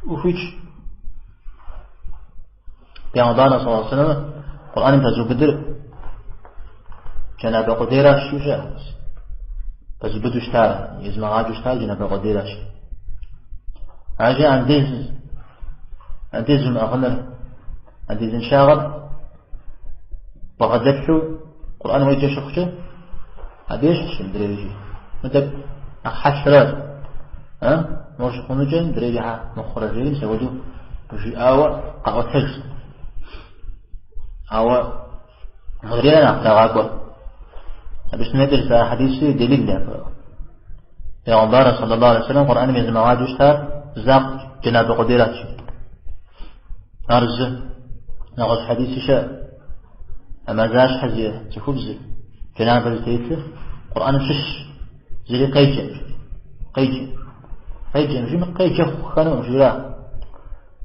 Ухуитщ. Пейгъэмбар صلى الله عليه وسلم Къурӏэным пэзубыдыр джэнабэ къудейращ жиӏэу щыӏэ. Пэзубыду щытар, езымыгъаджэу щытар джэнабэ къудейращ. Аращи, андез умыӏыгъыныр, андезыншагъэр бгъэдэлъу Къурӏэн уеджэ щыхъукӏэ, абы ещхьщ мыдрейри. Мыдэ нэхъ хьэлъэращ. Мор щыхъунукӏэ мыдрейри хьэ мыхъурэ жери мис апхуэдэу жиӏауэ къаӏуэтэж. Ауэ мыдрейр нэхъ трагъакӏуэр. Абы щытмэ жысӏа хьэдисри делил япэ. Пейгъэмбар صلى الله عليه وسلم Къурӏэным езымыгъаджэу щытар закъуэщ, джэнабэ къудейращ. Ар зы нэгъуэщӏ хьэдиси щыӏэ. А мазащхьэ зиӏэ цӏыхубзыр, джэнабэ зытелъыр Къурӏэным щыщ зыри къеджэм, къеджэм, къеджэм, жиӏэм къеджэ хъухэнукъым жиӏэра.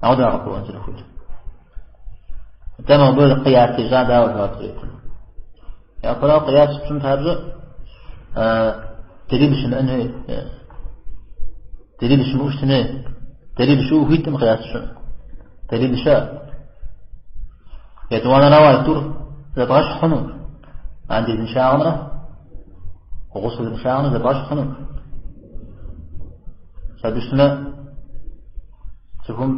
Ауэ дауэ къыбгурыӏуэн зэрыхуейр? Атӏэ мобы къияс ищӏа дауэ жэуап зэретын? Япэрауэ къияс пщӏын папщӏэ делил щымыӏэн хуей. Делил щымыӏэу щытын хуей. Делил щыӏэу хуиткъым къияс пщӏын. Делил щыӏэ. Етӏуанэрауэ а тӏур зэбгъэщхь хъуну. Андезыншагъэмрэ гъусылыншагъэмрэ зэбгъэщхь хъуну. Абы щытмэ, цӏыхум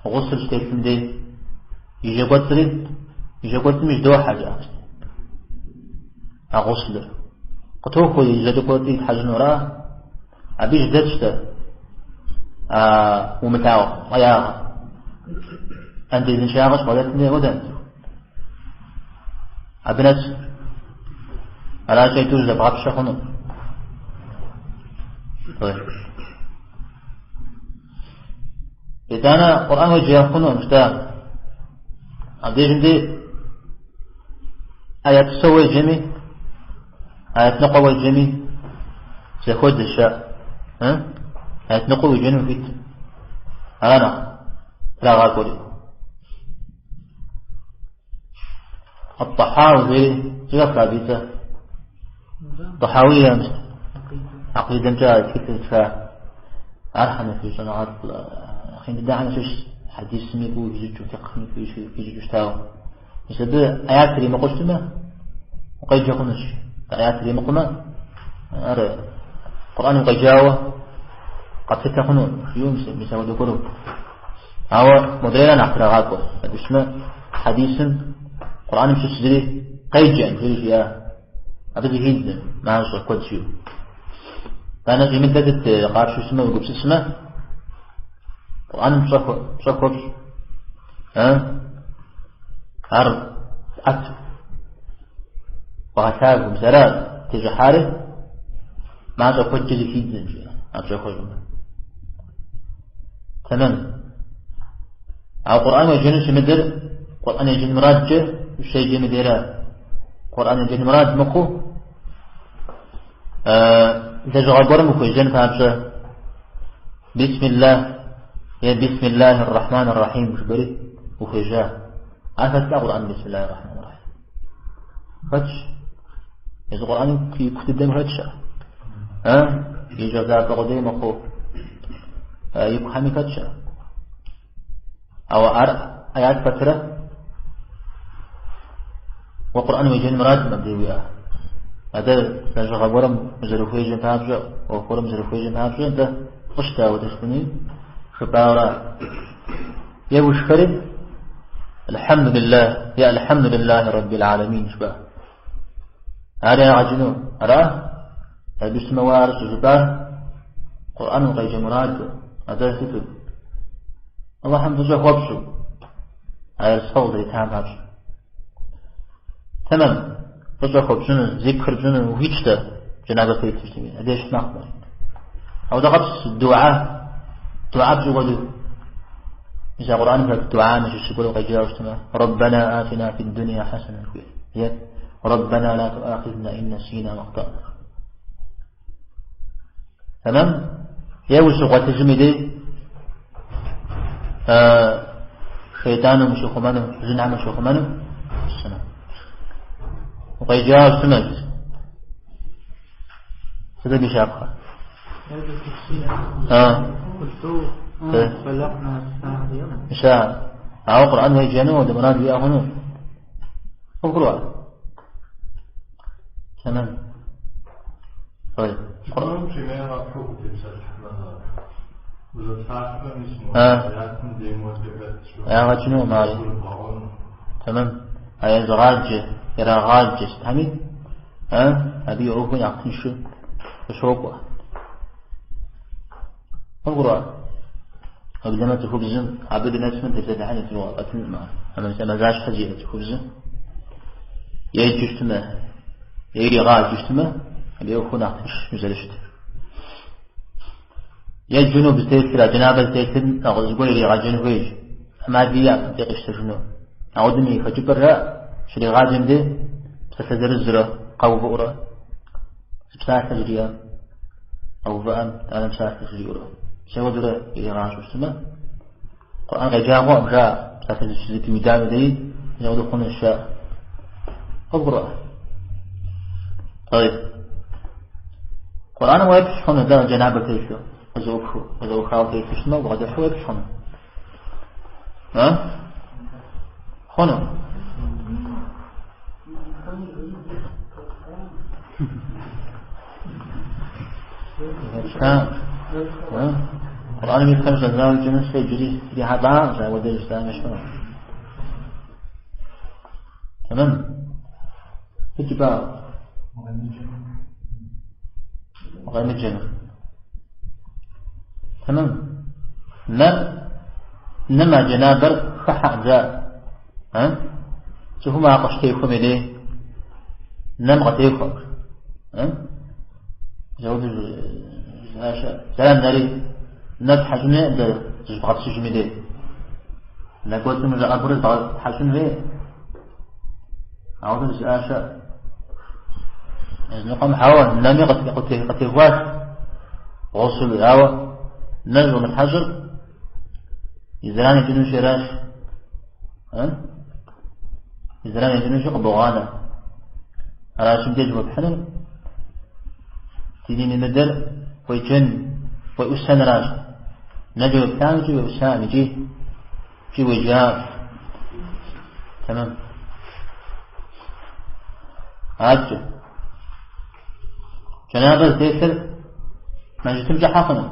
гъусыл щытелъым дей и жьэкӏуэцӏри, и жьэкӏуэцӏым жьэдохьэ жаӏэ. А гъусылыр. Къытохуэ и жьэкӏуэцӏыр итхьэщӏынура? Абы жьэдэтщ дэ умылъагъу фӏеягъэ. Андезыншагъэ щыбгъэдэтым дей хуэдэ. Абы нэс аращи тӏур зэбгъэпщэ хъуну. Итӏанэ Къурӏэн уеджэ хъуну, жыта. Абдежым дей аят псо уеджэми, аят ныкъуэ уеджэми, зэхуэдэщ жаӏэ. Аят ныкъуэ уеджэну хуит. Ара нэхъ трагъакӏуэри. Ат-Тахауи жери, зэхэфха абы и цӏэ? Тахауия акъидэмкӏэ тхылъ зытха. Ар хьэнэфий щӏэныгъэлӏ хъин дыдэхэм ящыщ хьэдисми фӏыуэ хищӏыкӏыу, фикъхми фӏыуэ хищӏыкӏыу щытауэ. Мис абы аят иримыкъуу щытмэ, укъеджэ хъунущ. Аят иримыкъумэ, Ар Къурӏэным къеджауэ къэплъытэ хъуну, жиӏэу мис апхуэдэ гуэру. Ауэ модрейра нэхъ трагъакӏуэ. Абы щытмэ, хьэдисым Къурӏэным щыщ зыри къеджэм, жери жиӏа. Абы зыхидзым, мащӏэ, куэд жиӏэу. Итӏанэ щӏимыдэр сыт къапщу щытмэ, уегупсысмэ, Къурӏэным пщӏэ хуэпщӏ. Ар пӏэт. Бгъэлъагъуэм, мис ара тещӏыхьари, мащӏэ куэдкӏэ зыхидзэм, жиӏэ, а пщӏэ хуэщӏымэ. Тэмэм. Ауэ Къурӏэн уеджэну щимыдэр Къурӏэн еджэн мурадкӏэ ущеджэм и дейра. Къурӏэн еджэн мурад мыхъуу, лэжьыгъэ гуэрым ухуежьэн папщӏэ, Бисмиллах е Бисмиллахи ррахмани ррахим жыпӏэри ухуежьа. Ар хэт Къурӏэн Бисмиллахи ррахмани ррахим? Хэтщ. Езы Къурӏэным ику дыдэм хэтщ ар. И щӏэдзапӏэ къудей мыхъуу икухэми хэтщ ар. Ауэ ар аят пэтрэ уэ Къурӏэн уеджэн мурадым абдей уиӏэ. Адэ лэжьыгъэ гуэрым узэрыхуежьэм папщӏэ, ӏуэху гуэрым узэрыхуежьэм папщӏэ, нтӏэ фӏыщ дауэ дыщытми, жыпӏауэра. Е ушхэри, Алхьэмдулиллах, е Алхьэмдулиллахи Раббил Аламин жыпӏа. Ар ягъэкӏыну, ара? Абы щытмэ уэ ар щӏыжыпӏар Къурӏэн укъеджэ мураду, атӏэ сыту? Аллахьым фӏыщӏэ хуэпщӏу, а ерыскъы къызэритам папщӏэ. Тэмэм, фӏыщӏэ хуэпщӏыну, зикр пщӏыну ухуитщ дэ, джэнабэ телъу щытми, абдеж щыт мэхъу. Ауэ къэпс дуа, дуа пщӏы хуэдэу. Мис а Къурӏэным хэт дуам щыщ гуэр укъеджауэ щытмэ, Рэббэна атина фи дунья хьэсэнэ жыхуиӏэр. Е Рэббэна ла туахизна ин насина ау ахтана. Тэмэм? Е ущыгъуэтыжым и дей шейтӏаным ущыхъумэну, жынхэм ущыхъумэну щытмэ. Укъеджауэ щытмэ, сыт абы и щапхъэ? Мис ауэ Къурӏэн уеджэну ауэдэ мурад уиӏэ хъуну? Къыбгурыӏуа? Тэмэм. طيب. Къурӏэным пример къэпхьу утепсэлъыхьмэ, узэпсалъэхэм мис мы аятым дей модэ хэтщ. Ягъэкӏынукъым ари. Тэмэм. А езыгъаджэ, ирагъаджэ сытхэми, абы и ӏуэхур нэхъ тыншу къыщокӏуэ. Къыбгурыӏуа? Уеблэмэ цӏыхубзым абы дынэсмэ тепсэлъыхьын къэтынкъым ар. Мазащхьэ зиӏэ цӏыхубзым еджэу щытмэ, е иригъаджэу щытмэ, абы и ӏуэхур нэхъ тынш зэрыщытыр. Е джунуб зытелъыр, а джэнабэ зытелъыр нэгъуэщӏ зыгуэр иригъэджэн хуейщ. ӏэмал иӏэкъым абы къищтэжыну. Ауэдэм и хэкӏыпӏэр жаӏэ, щригъаджэм де псалъэ зырызурэ къэувыӏурэ зы псалъэ жриӏэм, къэувыӏэм, итӏанэ псалъэ жриӏэурэ. Мис ауэдурэ иригъащӏэу щытмэ, Къурӏэн къеджа хъуӏым, жаӏэ, псалъэ зыщызэпиудам деи, мис ауэдэу хъунущ, жаӏэ. Къыбгурыӏуа? طيب. Къурӏэным уеплъ хъуну, дэ джэнабэ телъу, къызэӏупхыу, къызэӏухауэ телъу щытмэ, убгъэдыхьу уеплъ хъуну. А? Хъуну? Къурӏэным и пэм щӏэдзауэ и кӏэм нэс иджыри ирихьэлӏакъым, сэ апхуэдэ жысӏам ещхьу. Тэмэм. Сыт жыпӏа? Укъемыджэмэ. Тэмэм. Нэр, нэм а джэнабэр хыхьэкъым жаӏэ. А? Цӏыхум ар къыщытехуэм и дей нэм къытехуэкъым. А? Зэуэду жысӏащ. Зэран нэри нэр тхьэщӏын хуей дэ зыщыбгъэпскӏыжым и дей. Нэ кӏуэцӏым ущӏэӏэбурэ зыбгъэтхьэщӏын хуей. Ауэдэу жысӏащ. Языныкъуэм хьэуэ, нэми къытехуащ. Гъусул, ауэ нэр щӏумытхьэщӏыр и зэран екӏынущи аращ. И зэран екӏынущи къыбогъанэ. Аращ мыбдеж хуэпхьынур ди дин имыдэр уеджэн, уеӏусэныращ. Нэкӏэ уеплъам икӏи уеӏусам икӏи икӏи уеджам. Тэмэм. Адэкӏэ. Джэнабэ зытелъыр мэжджытым щӏыхьэ хъуну?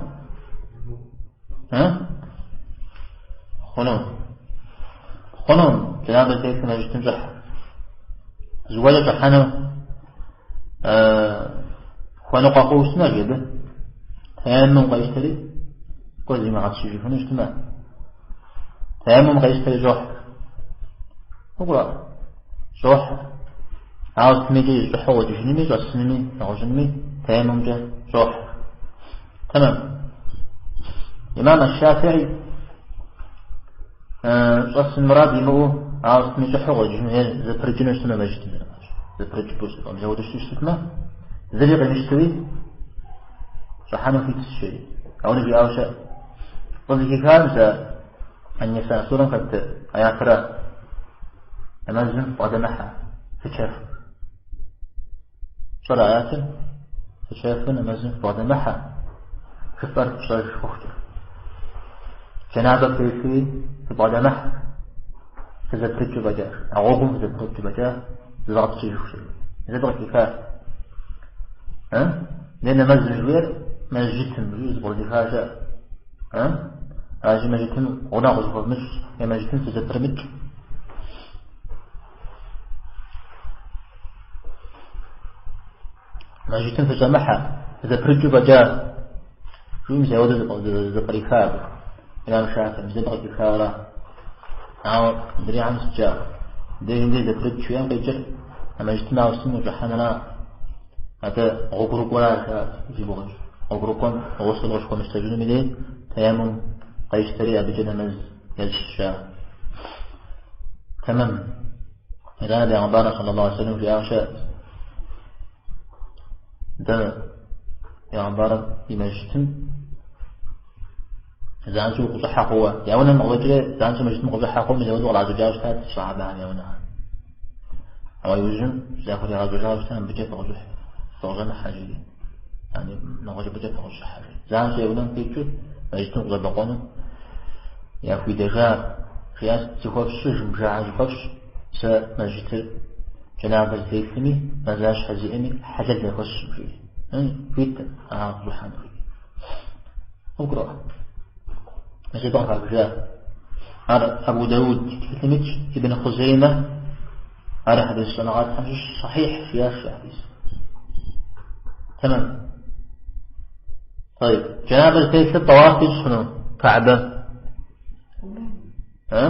Хъуну. Хъуну, джэнабэ зытелъыр мэжджытым щӏыхьэ. Зыгуэркӏэ щӏыхьэну хуэныкъуэ хъууэ щытмэ, жи абы. Тэеммум къещтэри, кӏуэ зимыгъэпскӏыжыфыну щытмэ. Тэеммум къещтэри щӏохьэ. Къыгурыӏуа? Щӏохьэ. Ауэ сытмикӏи щӏыхьэу къикӏыжынуми, щӏэсынуми, нэгъуэщӏынуми тэеммумкӏэ щӏохьэ. Тэмэм. Имам аш-Шафии щӏэсын мурад имыӏэу, ауэ сытми щӏыхьэу къикӏыжыну е зэпрыкӏыну щытмэ мэжджытым зэрыхьащ. Зэпрыкӏыпӏэу щытмэ, мис ауэдэу щытмэ, зыри къимыщтэуи щӏыхьэну хуитщ жери. Ауэ жиӏауэ щыӏэ. Къызыхихар мис Ан-Ниса сурэм хэт аятра нэмэзым фыбгъэдэмыхьэ, фычэфу. Пщӏэрэ аятыр? Фычэфу нэмэзым фыбгъэдэмыхьэ, жыфӏэр фщӏэж хъухукӏэ. Джэнабэ фтелъуи фыбгъэдэмыхьэ, фызэпрыкӏыу фӏэкӏа, а гъуэгум фызэпрыкӏыу фӏэкӏа, зывгъэпскӏыжыху жери. Мис абы къыхиха. Е нэмэзым жиӏэр мэжджытым жиӏэу зыпкърызыха щыӏэ. Аращи, мэжджытым гъунэгъу зыхуэвмыщӏ, е мэжджытым фызэпрымыкӏ. Мэжджытым фыщӏэмыхьэ, фызэпрыкӏыу фӏэкӏа. Жиӏэу мис ауэдэу зэпкъриха абы. Имам Шафи, мис абы къыхихауэра. Ауэ мыдрейхэм сыткӏэ, дежым деж зэпрыкӏ жиӏэм къикӏыр, а мэжджытым ауэ сытым ущӏыхьэнра? Атӏэ гъуэгурыкӏуэра зи гугъу ищӏ. Гъуэгурыкӏуэм гъусл къыщыхуэмыщтэжынум и дей тэеммум къещтэри абыкӏэ нэмэз ещӏ жаӏэ. Тэмэм. Итӏанэ Бегъымбарым саллаллаху алейхи вассалам жиӏауэ щыӏэ. Дэ Бегъымбарым и мэжджытым занщӏэу укъыщӏыхьэ хъууэ. Я унэм къыщӏэкӏрэ занщӏэу мэжджытым къыщӏыхьэ хъууэ мис ауэдэу къращӏыкӏауэ щытат сэхьабэхэм я унэхэр. Ауэ иужьым захуригъэщӏыжауэ щыта мыбыкӏэ фыкъыщӏыхь, фыкъыщӏэмыхьэ жиӏи. Яни нэгъуэщӏыпӏэкӏэ фыкъыщӏыхьэ жиӏи. Занщӏэу я унэм къикӏыу мэжджытым къыщӏэбэкъуэну яхуидэжа. Жиӏащ, зыхуэфщӏыж, бжыгъэ зыхуэфщӏ, сэ мэжджытыр джэнабэ зытелъми, мазащхьэ зиӏэми хьэлэл яхуэсщӏым, жиӏи. Хуит ахэр къыщӏыхьэну, жиӏи. Къывгурыӏуа? Мис абы къыхахыжа. Ар Абу Дауд тхылъым итщ, Ибн Хъузеймэ, ар хьэдис щӏэныгъэлӏхэм щыщ сахьихь жиӏащ а хьэдис. Тэмэм. طيب, джэнабэ зытелъыр тӏэуаф ищӏ хъуну? Каӏбэ? А?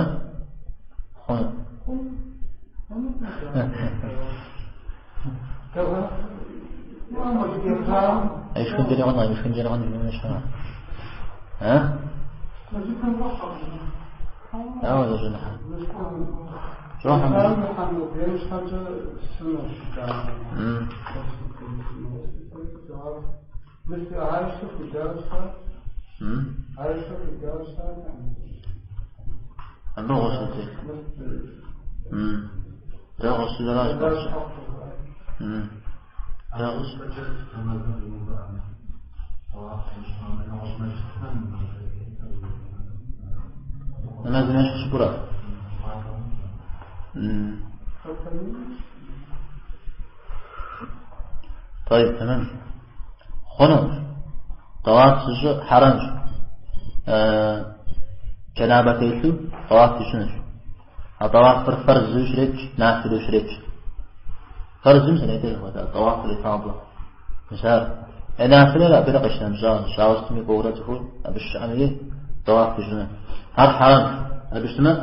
Хъуну. Ишхынкӏэри хъуну, имышхынкӏэри хъуну, жиӏэну щхьэ? А? Дауэ зэщӏыныхьэ? Щӏохьэ. Абы гъусл телъ. Дэ гъусл аращ. Дэ гъусл. Нэмэзым ещхь щыпӏурэ? طيب تمام хъуну тӏэуаф зыщӏыр хьэрэмщ джэнабэ телъу тӏэуаф ищӏынущ а тӏэуафыр фэрзу щретщ нафилу щретщ фэрзым сэнетэ жыхуэтӏа тӏэуаф ифадэ мис ар е нафилэр абырэ къищынэмыщӏа щауэ сытми кӏуэурэ цӏыхур абы щыӏэм и тӏэуаф ищӏыну ар хьэрэмщ абы щытмэ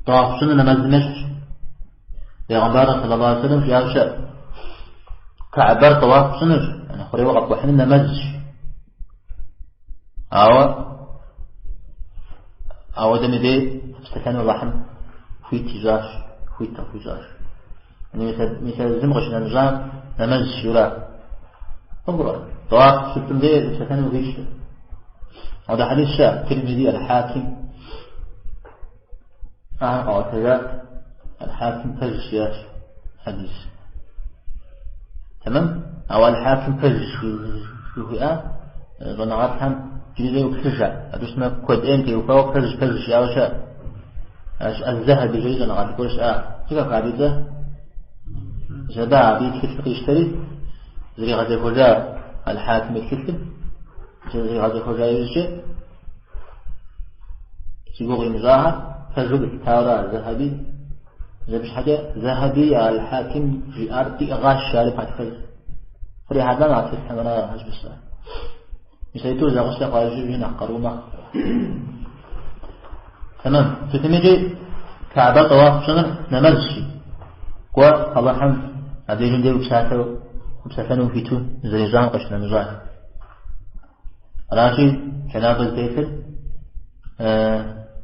тӏэуаф щӏыныр нэмэзым ещхьщ Бегъымбарым саллаллаху алейхи вассалам жиӏауэ щыӏэ. Каӏбэр тӏэуаф пщӏынущ, яни хъурейуэ къэпкӏухьыныр нэмэзщ. Ауэ ауэдэм и дей псэлъэну Аллахьым хуит ищӏащ, хуит къыхуищӏащ. Мис а зым къыщынэмыщӏам нэмэзщ жиӏэурэ. Къывгурыӏуа? Тӏэуаф щыпщӏым дей псэлъэну хуитщ. Ауэдэ хьэдис щыӏэ, Тирмизи, Аль-Хаким. Ахэр къаӏуэтэжа Аль-Хаким пэжщ жиӏащ хьэдис. Тэмэм? Ауэ Аль-Хаким пэжщ жыхуиӏа щӏэныгъэлӏхэм иджыри зэ йоплъыжа. Абы щытмэ куэд ӏейм теухуауэ пэжщ, пэжщ жиӏауэ щыӏэ. Аль-Захаби жери щӏэныгъэлӏ гуэр щыӏа. Зэхэфха абы и цӏэ? Мис абы абы и тхылъыр къищтэри, Зэригъэзэхуэжа Аль-Хьаким и тхылъым, зэригъэзэхуэжа иужькӏэ, зи гугъу имыщӏахэр пэжу къилъытауэ Зэхьэби, абы щхьэкӏэ Зэхьэби Аль-Хьаким жиӏар диӏыгъащ ари патхэр. Кърихьэлӏам а тхылъхэм ара жысӏа. Мис а тӏур зэгъусэ хъуа иужькӏэ нэхъ къару мэхъу. Тэмэм. Сытми икӏи Каабэ тӏэуаф пщӏыныр нэмэзщи. Кӏуэ Алыхьым абдежым деж упсалъэу, упсэлъэну ухуиту зэрищӏам къыщынэмыщӏа. Аращи, джэнабэ зытелъыр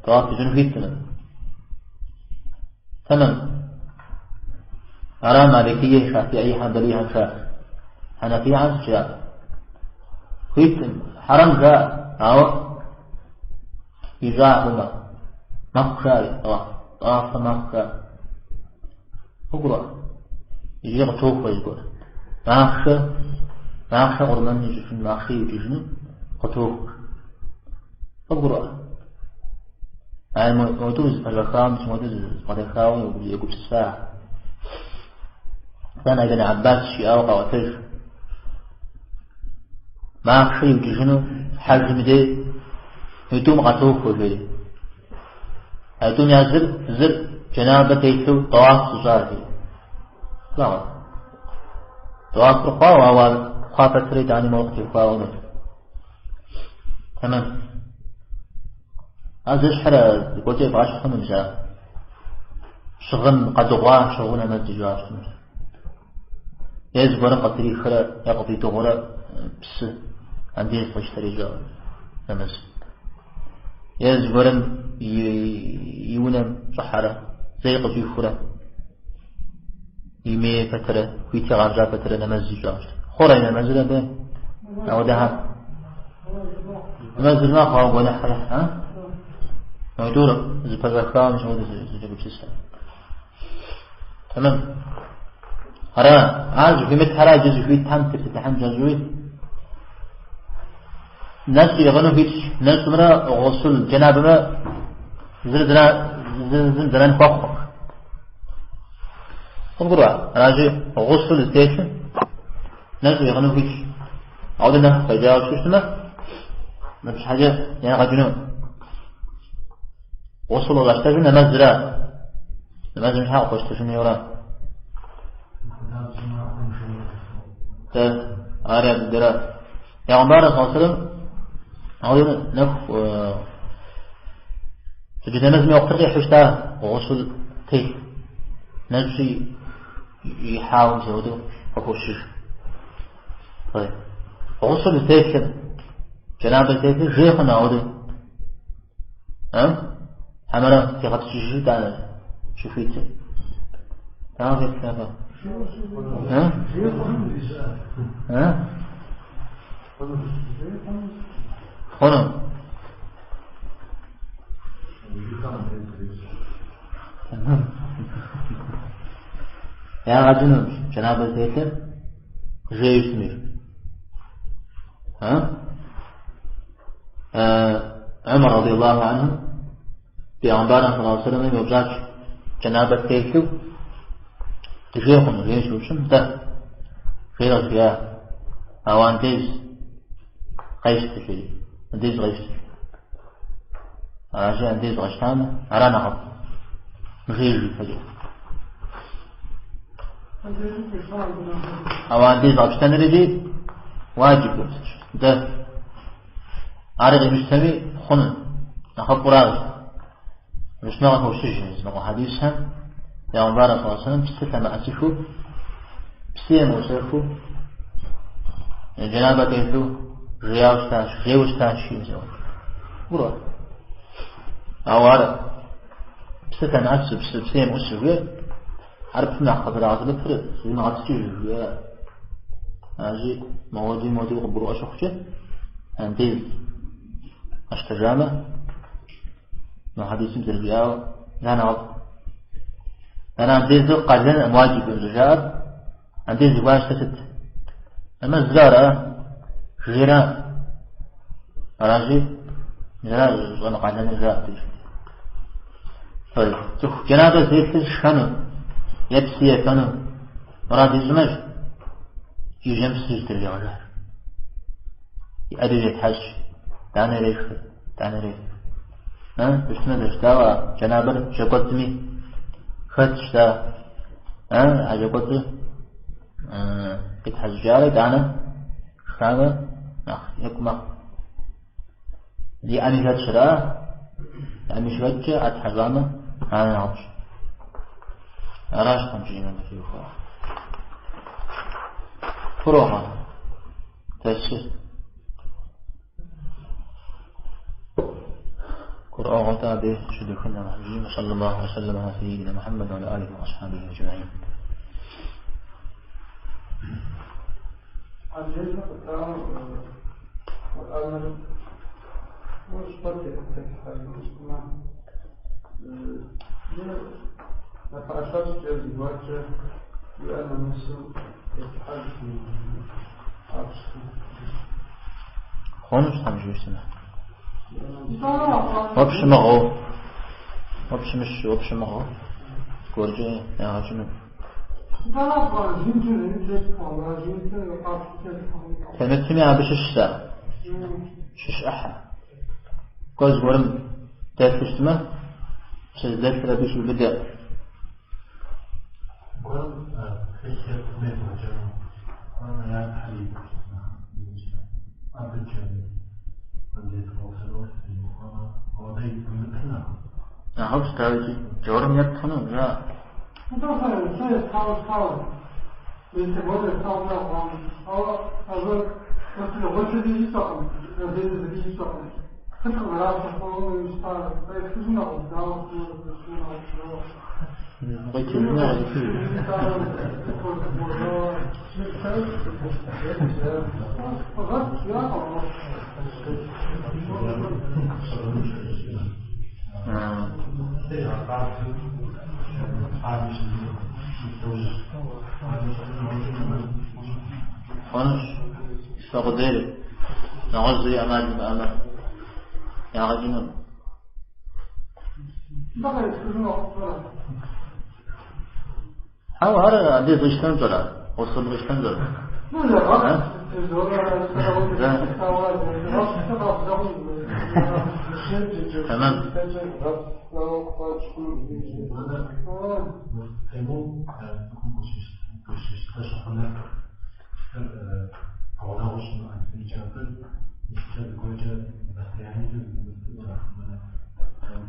тӏэуаф ищӏыну хуиткъым. Тэмэм. Ара Маликие, Шафиӏи, Хьэмбэлихэм жаӏэ. Хьэнэфихэм сыт жаӏэ? Хуиткъым, хьэрэм жаӏэ, ауэ ищӏа хъумэ, мэхъу жаӏэри, тӏэуаф, тӏэуафыр мэхъу жаӏэ. Къыбгурыӏуа? Иджыри къытохуэ зыгуэр. Махъшэ, махъшэ къурмэн ищӏыфын, махъшэ иукӏыжыну къытохуэ. Къыбгурыӏуа? Ай модэ зыпэщӏэхауэ, мис модэ зыбгъэдэхауэ егупсыса. Итӏанэ Ибн Аббас жиӏауэ къаӏуэтэж. Махъшэ иукӏыжыну хьэжым и дей митӏум къатохуэ жери. А тӏум я зыр, зыр джэнабэ телъу тӏэуаф зыщӏар жери. Плъагъур. Тӏэуафыр хъуауэ, ауэ ар хъуа пэтрэ итӏани моуэ къытехуауэ хъунут. Тэмэм. Ар зэщхьыр зыгуэркӏэ ебгъэщхь хъуну мис ар. Щыгъын къэдыгъуа щыгъыу нэмэз ищӏащ. Е зыгуэрым къытрихрэ е къыфӏидыгъурэ псы андез къищтэри ищӏауэ нэмэз. Е зыгуэрым и унэм щӏыхьэрэ, зэи къыщӏихурэ, имей пэтрэ, хуит игъэнщӏа пэтрэ нэмэз ищӏащ. Хъурэ и нэмэзыр абы? Ауэдэхьэр. Нэмэзыр мэхъу, ауэ гуэныхь къехь, а? Мойдур зыпэщӏэхауэ мис модэ зыкӏэгупсысэ. Тэмэм. Ара, ар зыхуимытхьэра иджы зыхуитхьэм тепсэлъыхьын кӏэщӏуи? Нэщӏ иӏыгъыну хуитщ, нэщӏымрэ гъусул джэнабэмрэ зыр зым зэран хуэхъукъым. Къыбгурыӏуа? Аращи, гъусул зытелъым нэщӏ иӏыгъыну хуитщ. Ауэ нэху къекӏауэ щытмэ, мыбы щхьэкӏэ ягъэ кӏыну. Гъусул къыщӏащтэжыр нэмэзра. Нэмэзым щхьэ къыхуэщтэжын хуейуэра? Тэ, ар я дыдэра. Пегъэмбар саллаллаху алейхи ва саллям нэху сыджыт нэмэзым и уэхътыр къихьу щыта гъусул телъ нэщӏи ихьауэ мис апхуэдэу къыхощыж. Гъусул зытелъыр, джэнабэ зытелъыр жей хъуну ауэдэу. А? Хьэмэрэ зигъэпскӏыжу итӏанэ щыхуитыр. Дауэ феплъ абы? А? А? Хъуну. Ягъэ кӏыну джэнабэ зытелъыр жейу щытми. А? Умар радиаллаху анху Пегъэмбарым саллаллаху алейхи ва саллям еупщӏащ джэнабэ ттелъу дыжей хъуну, жери щеупщӏым, нтӏэ, жери къыжриӏа. Ауэ андез къещтэ, жери, андез къещтэ. Аращи, андез къэщтамэ, ара нэхъыфӏ. Мыжей жыпэкӏэ. Ауэ андез къэпщтэныр икӏи уаджиб. Нтӏэ, ари къимыщтэми хъуну, нэхъыфӏуращ. Мыщмэ къыхощыж языныкъуэ хьэдисхэм Пегъэмбар саллаллаху алейхи ва саллям псы лъэмыӏэсыхыу, псы емыӏусэхыу, джэнабэ телъу жеяуэ щытащ, жейуэ щытащ жиӏэу зэуэ. Гурыӏуа? Ауэ ар псы лъэмыӏэсу, псы псы емыӏусу жиӏэр, хьэрыпым нэхъ къызэрагъэсэбэпыр зимыгъэпскӏыж жиӏэр. Аращи, моуэди моуэди къыбгурыӏуэ щыхъукӏэ, андез къэщтэжамэ, мы хьэдисым зэрыжиӏауэ, ара нэхъыфӏ. Ара андезыр къалэн уаджиб щӏыжаӏэр, андез зыхуащтэр сыт? Нэмэзра ара? Жейра? Аращи, мис ара щӏэмыкъалэныр жаӏэ деж. Цӏыху джэнабэ зытелъыр шхэну е псы ефэну мурад ищӏмэщ. И жьэм псы зытрырегъэжыхь. И ӏэр иретхьэщӏ, итӏанэ ирешхыр, итӏанэ иреф. Щытмэ зэрыщытауэ, джэнабэр жьэкӏуэцӏми хэтщ, да. А жьэкӏуэцӏыр къитхьэщӏыкӏарэ итӏанэ шхамэ нэхъ екӏу мэхъу. И ӏэми хэтщ ара, и ӏэми щыхэткӏэ ӏэ тхьэщӏамэ, ар нэхъыфӏщ. Аращ тхьэмщӏыжым абы теухуауэ. Фурогъэ. Дэсыр. قرآن تابع شدخلنا محمد صلى الله وسلم على سيدنا محمد وعلى آله وأصحابه أجمعين. Хъунущ тхьэм жиӏэу. Уэ пщымыгъыу, уэ пщымыщу, уэ пщымыгъыу зыгуэркӏэ ягъэкӏыну. Темытми абы щыщ сэ, щыщ ӏыхьэ. Кӏуэ зыгуэрым дэлъу щытмэ, псы зыдэлъыр абы хиубыдэ. Нэхъыфӏщ, дауикӏи, джаурым епт хъуну, жаӏэ. Хъунущ, фэ къудейр, нэгъуэщӏ зыри ӏэмал имыӏэмэ, ягъэкӏыну. Хьэуэ, ар абы зыщтэн пщӏэрэ? Гъусэм зыщтэн пщӏэрэ? Тэмэм.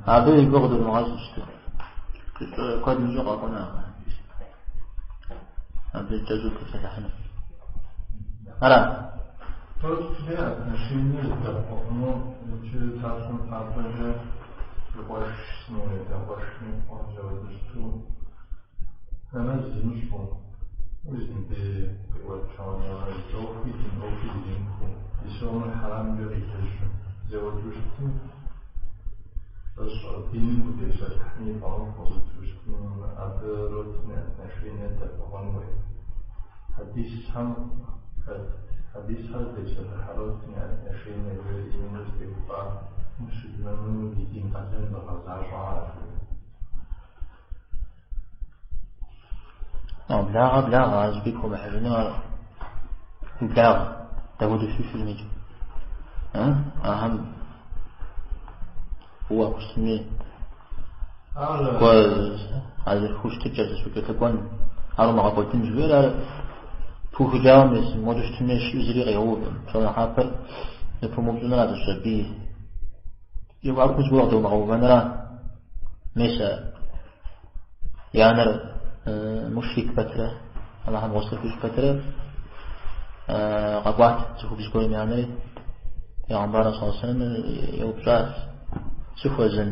Абы и гугъу дывмыгъэщӏ щыт. Куэд мыщӏэу къэкӏуэну абы. Абы кӏэщӏу тепсэлъыхьыну. Ара? Тотли отношение здэпӏыгъыну иджы псалъэм папщӏэкӏэ и къуэш сымэ я къуэшми къуажэуэдыщту нэмэз зымыщӏу, узынбей къиӏуэкӏауэ нэмэз ӏуэхуи дин ӏуэхуи зримыхыу, и сомыр хьэрамкӏэ къилэжьу зэуэду щытым, диным хутепсэлъыхьми фӏэмыфӏу сыту щытым, абы родственное отношение дэпӏыгъын хуей. Хьэдисхэм хэт хьэдисхэр зытепсэлъыхьа родственное отношение именно зытеухуа муслъымэным и дин къалэн зыгъэзащӏэ. Благъэ, благъэ, ар зыби пхуэмыхьыжыну ар уи благъэ, дауэдэу щыщытмикӏ. Ахэм фӏыуэ хущытми, кӏуэ а зэхущытыкӏэр зэщӏэкӏэлъыкӏуэн, ар умыгъэкӏуэдын жыхуиӏэр ар пыухыкӏауэ мис модэу щытми щыӏэу зыри къигъэувкъым. Псом нэхъапэр зэпумыупщӏынра зыщӏэбий. И гуапэу зыгуэр къыдомыгъэувэнра. Мис и анэр мушрик пэтрэ, Аллахьым гъусэ хуищӏ пэтрэ къэкӏуат цӏыхубз гуэрым и анэри. Пегъэмбар саллаллаху алейхи вассалам еупщӏащ, сыхуэзэн,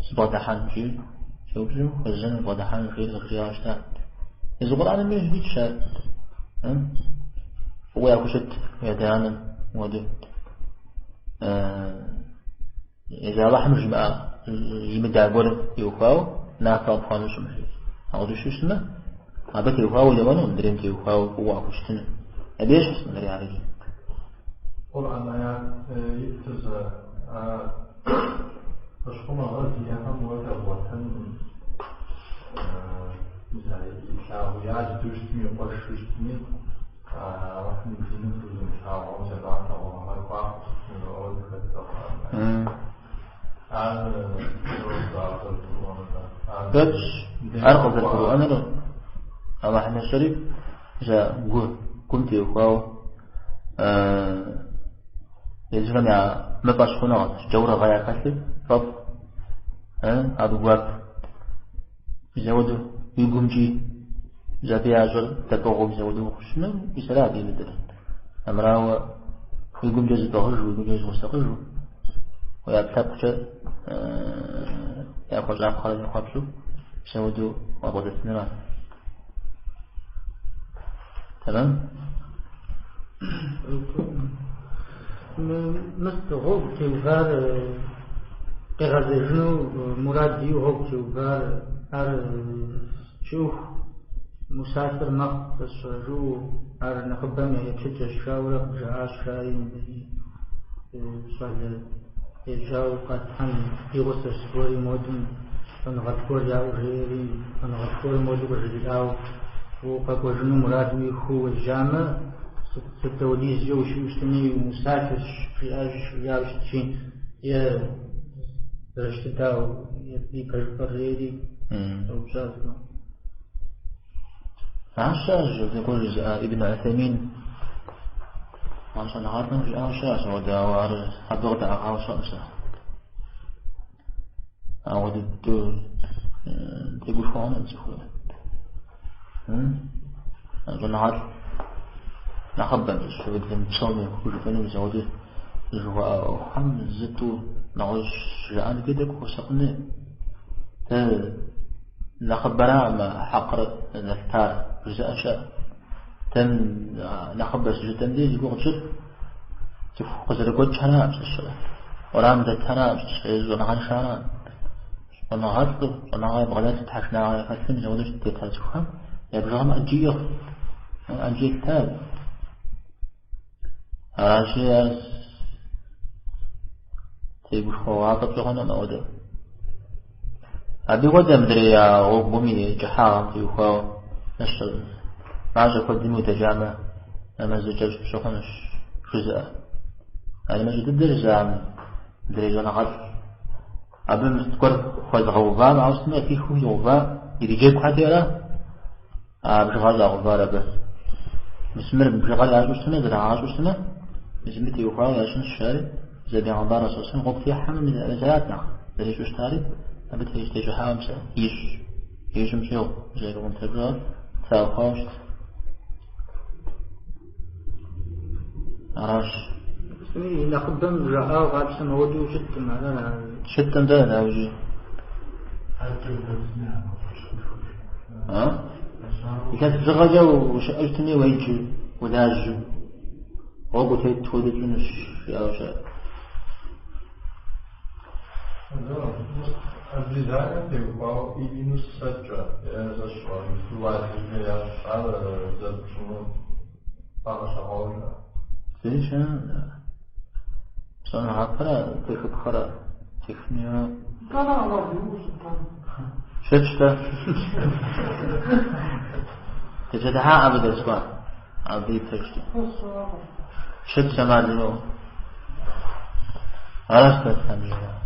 сыбгъэдыхьэн жиӏэу. Щеупщӏым, хуэзэн, бгъэдыхьэн жиӏэри къыжриӏауэ щыта. Езы Къурӏэнми итщ ар. Фӏыуэ яхущыт уи адэ-анэм хуэдэу. Езы Аллахьым жимыӏа, имыда гуэр теухуауэ унафэ къыпхуамыщӏмэ. Ауэдэу щытмэ, абы теухуауэ уедэӏуэну, мыдрейм теухуауэ фӏыуэ уахущытыну. Абы ещхьщ мыдрей арыги. Къурӏэн аят итыр зэ фӏэщхъуныгъэ зиӏэхэм уэ къебгъуэтэн илъагъу ядэу щытми, къуэшу щытми, Алыхьым и диным фӏыуэ зымылъагъухэм абыхэм лъагъуныгъэ хуаӏэу сытми жаӏэу зэхэттэкъым. Ар къызэрыгурыӏуэнур. Хэтщ, ар къызэрыгурыӏуэнур Алыхьым ещӏэри, мис а гу, гум теухуауэ езыхэм я мыфӏэщхъуныгъэ, джаурыгъэ яхэлъыр фӏэфӏ, абы гуап. Мис ауэдэу уи гумкӏи мис абы ящӏэр дэпӏыгъыу мис ауэдэу ухущытмэ, мис ара абы имыдэр. Амырауэ уи гумкӏэ зыпӏыгъыжу, уи гумкӏэ зыхуэсакъыжу, уи ӏэпкълъэпкъкӏэ яхуэщӏапхъэр яхуэпщӏу, мис ауэдэу уабгъэдэтынра. Тэмэм? Мыс гъуэгу теувар къигъэзэжыну мурад иӏэу гъуэгу теувар ар щыӏэху мусафир мэхъу зэсщӏэжу ар нэхъыбэм я еплъыкӏэщ жаӏэурэ къыджаӏащ жари щӏалэ ежьауэ къатхьэм ди гъусэщ зыгуэри модым щӏэныгъэлӏ гуэр яӏэу жеӏэри щӏэныгъэлӏ гуэрым моду къыжриӏауэ укъэкӏуэжыну мурад уихыу уежьамэ, сыт дауэдизкӏэ ущыӏэу щытми умусафирщ жиӏащ, жиӏауэ щытщи, е зэрыщытыдауэ, и пэжыпӏэр жеӏэри щӏэупщӏащ зыгуэр. Ар щыӏэщ, зыгуэр жызыӏа Ибн Уثеймин щӏэныгъэлӏым жиӏауэ щыӏэщ ауэдэ, ауэ ар абы къыдэӏыгъауэ щыӏэкъым сэ. Ауэ дыдэу тегушхуэгъуэну цӏыхур. Щӏэныгъэлӏ нэхъыбэм щыщ, псоми хужыпӏэну мис ауэдэ жыхуаӏэ ӏуэхухэм зы-тӏу нэгъуэщӏ жаӏэн хуей тӏэкӏу хуэсакъын. Дэ нэхъыбэраӏым хьэкъыр зэлъытар жызыӏэ щыӏэ. Дэ нэхъыбэ щыжытӏэм дей зи гугъу тщӏыр цӏыху къызэрыгуэкӏхэраӏым щыщыр, уэрам дэтхэраӏым щыщыр, е щӏэныгъэншэхэраӏым. Щӏэныгъэлӏу, щӏэныгъэ бгъэдэлъу тхьэшынагъэ яхэлъым мис ауэдэу тета цӏыхухэм я бжыгъэм ӏэджи иӏыгъ, ӏэджи елъытар. Аращи, ар тегушхуэгъуафӏэ пщӏы хъунукъым ауэдэу. Абы хуэдэ мыдрей я гъуэгум и кӏыхьагъым теухуауэ нэщӏ мащӏэ куэдми удэкӏамэ, нэмэзыр кӏэщӏ пщӏы хъунущ жызыӏэ. Ари мащӏэ дыдэ жызыӏам мыдрей щӏэныгъэлӏ. Абы зыгуэр хуэзыгъэувам, ауэ сытми къыхихыу игъэува, ириджэгухьэти ара? А бжыгъэр щӏагъэувар абы. Мис мыр бжыгъэр ящӏу щытмэ, зэрагъащӏэу щытмэ, мис мыбы теухуауэ ящӏынщ жари, зэрыбегъымбар Расулым гъуэгу техьэмэ, мис арат нэхъ зэрищӏу щытари, абы тещӏыхьауэ мис ищӏ, ищӏым щӏигъу зэрыгъунтэ бжыгъэр траухуауэ щыт. Аращ. И нэхъыбэм жаӏауэ къапщтэм ауэдэу щыткъым, ара? Щыткъым дэ, дауи. А? Илъэс бжыгъэкӏэ ущыӏэу щытми, уеджэу, улажьэу, гъуэгу утет хуэдэу пщӏынущ, жиӏауэ щыӏэ. Обрезанием теухуауэ именно сэкӏэ зэщӏэ уазкӏэ ящӏ, ар зэрыпщӏыну къагъэлъэгъуауэ жаӏэ. Зыри щыӏэкъым. Щӏэныгъэпэрэ техыпхъэрэ техынуэ. Щытщ-тӏэ. Тепсэлъыхьа абы дэскӏуа, абы и пэжкӏэ. Щытщ ӏэмал имыӏэу. Аращ дэ тхьэм жиӏар.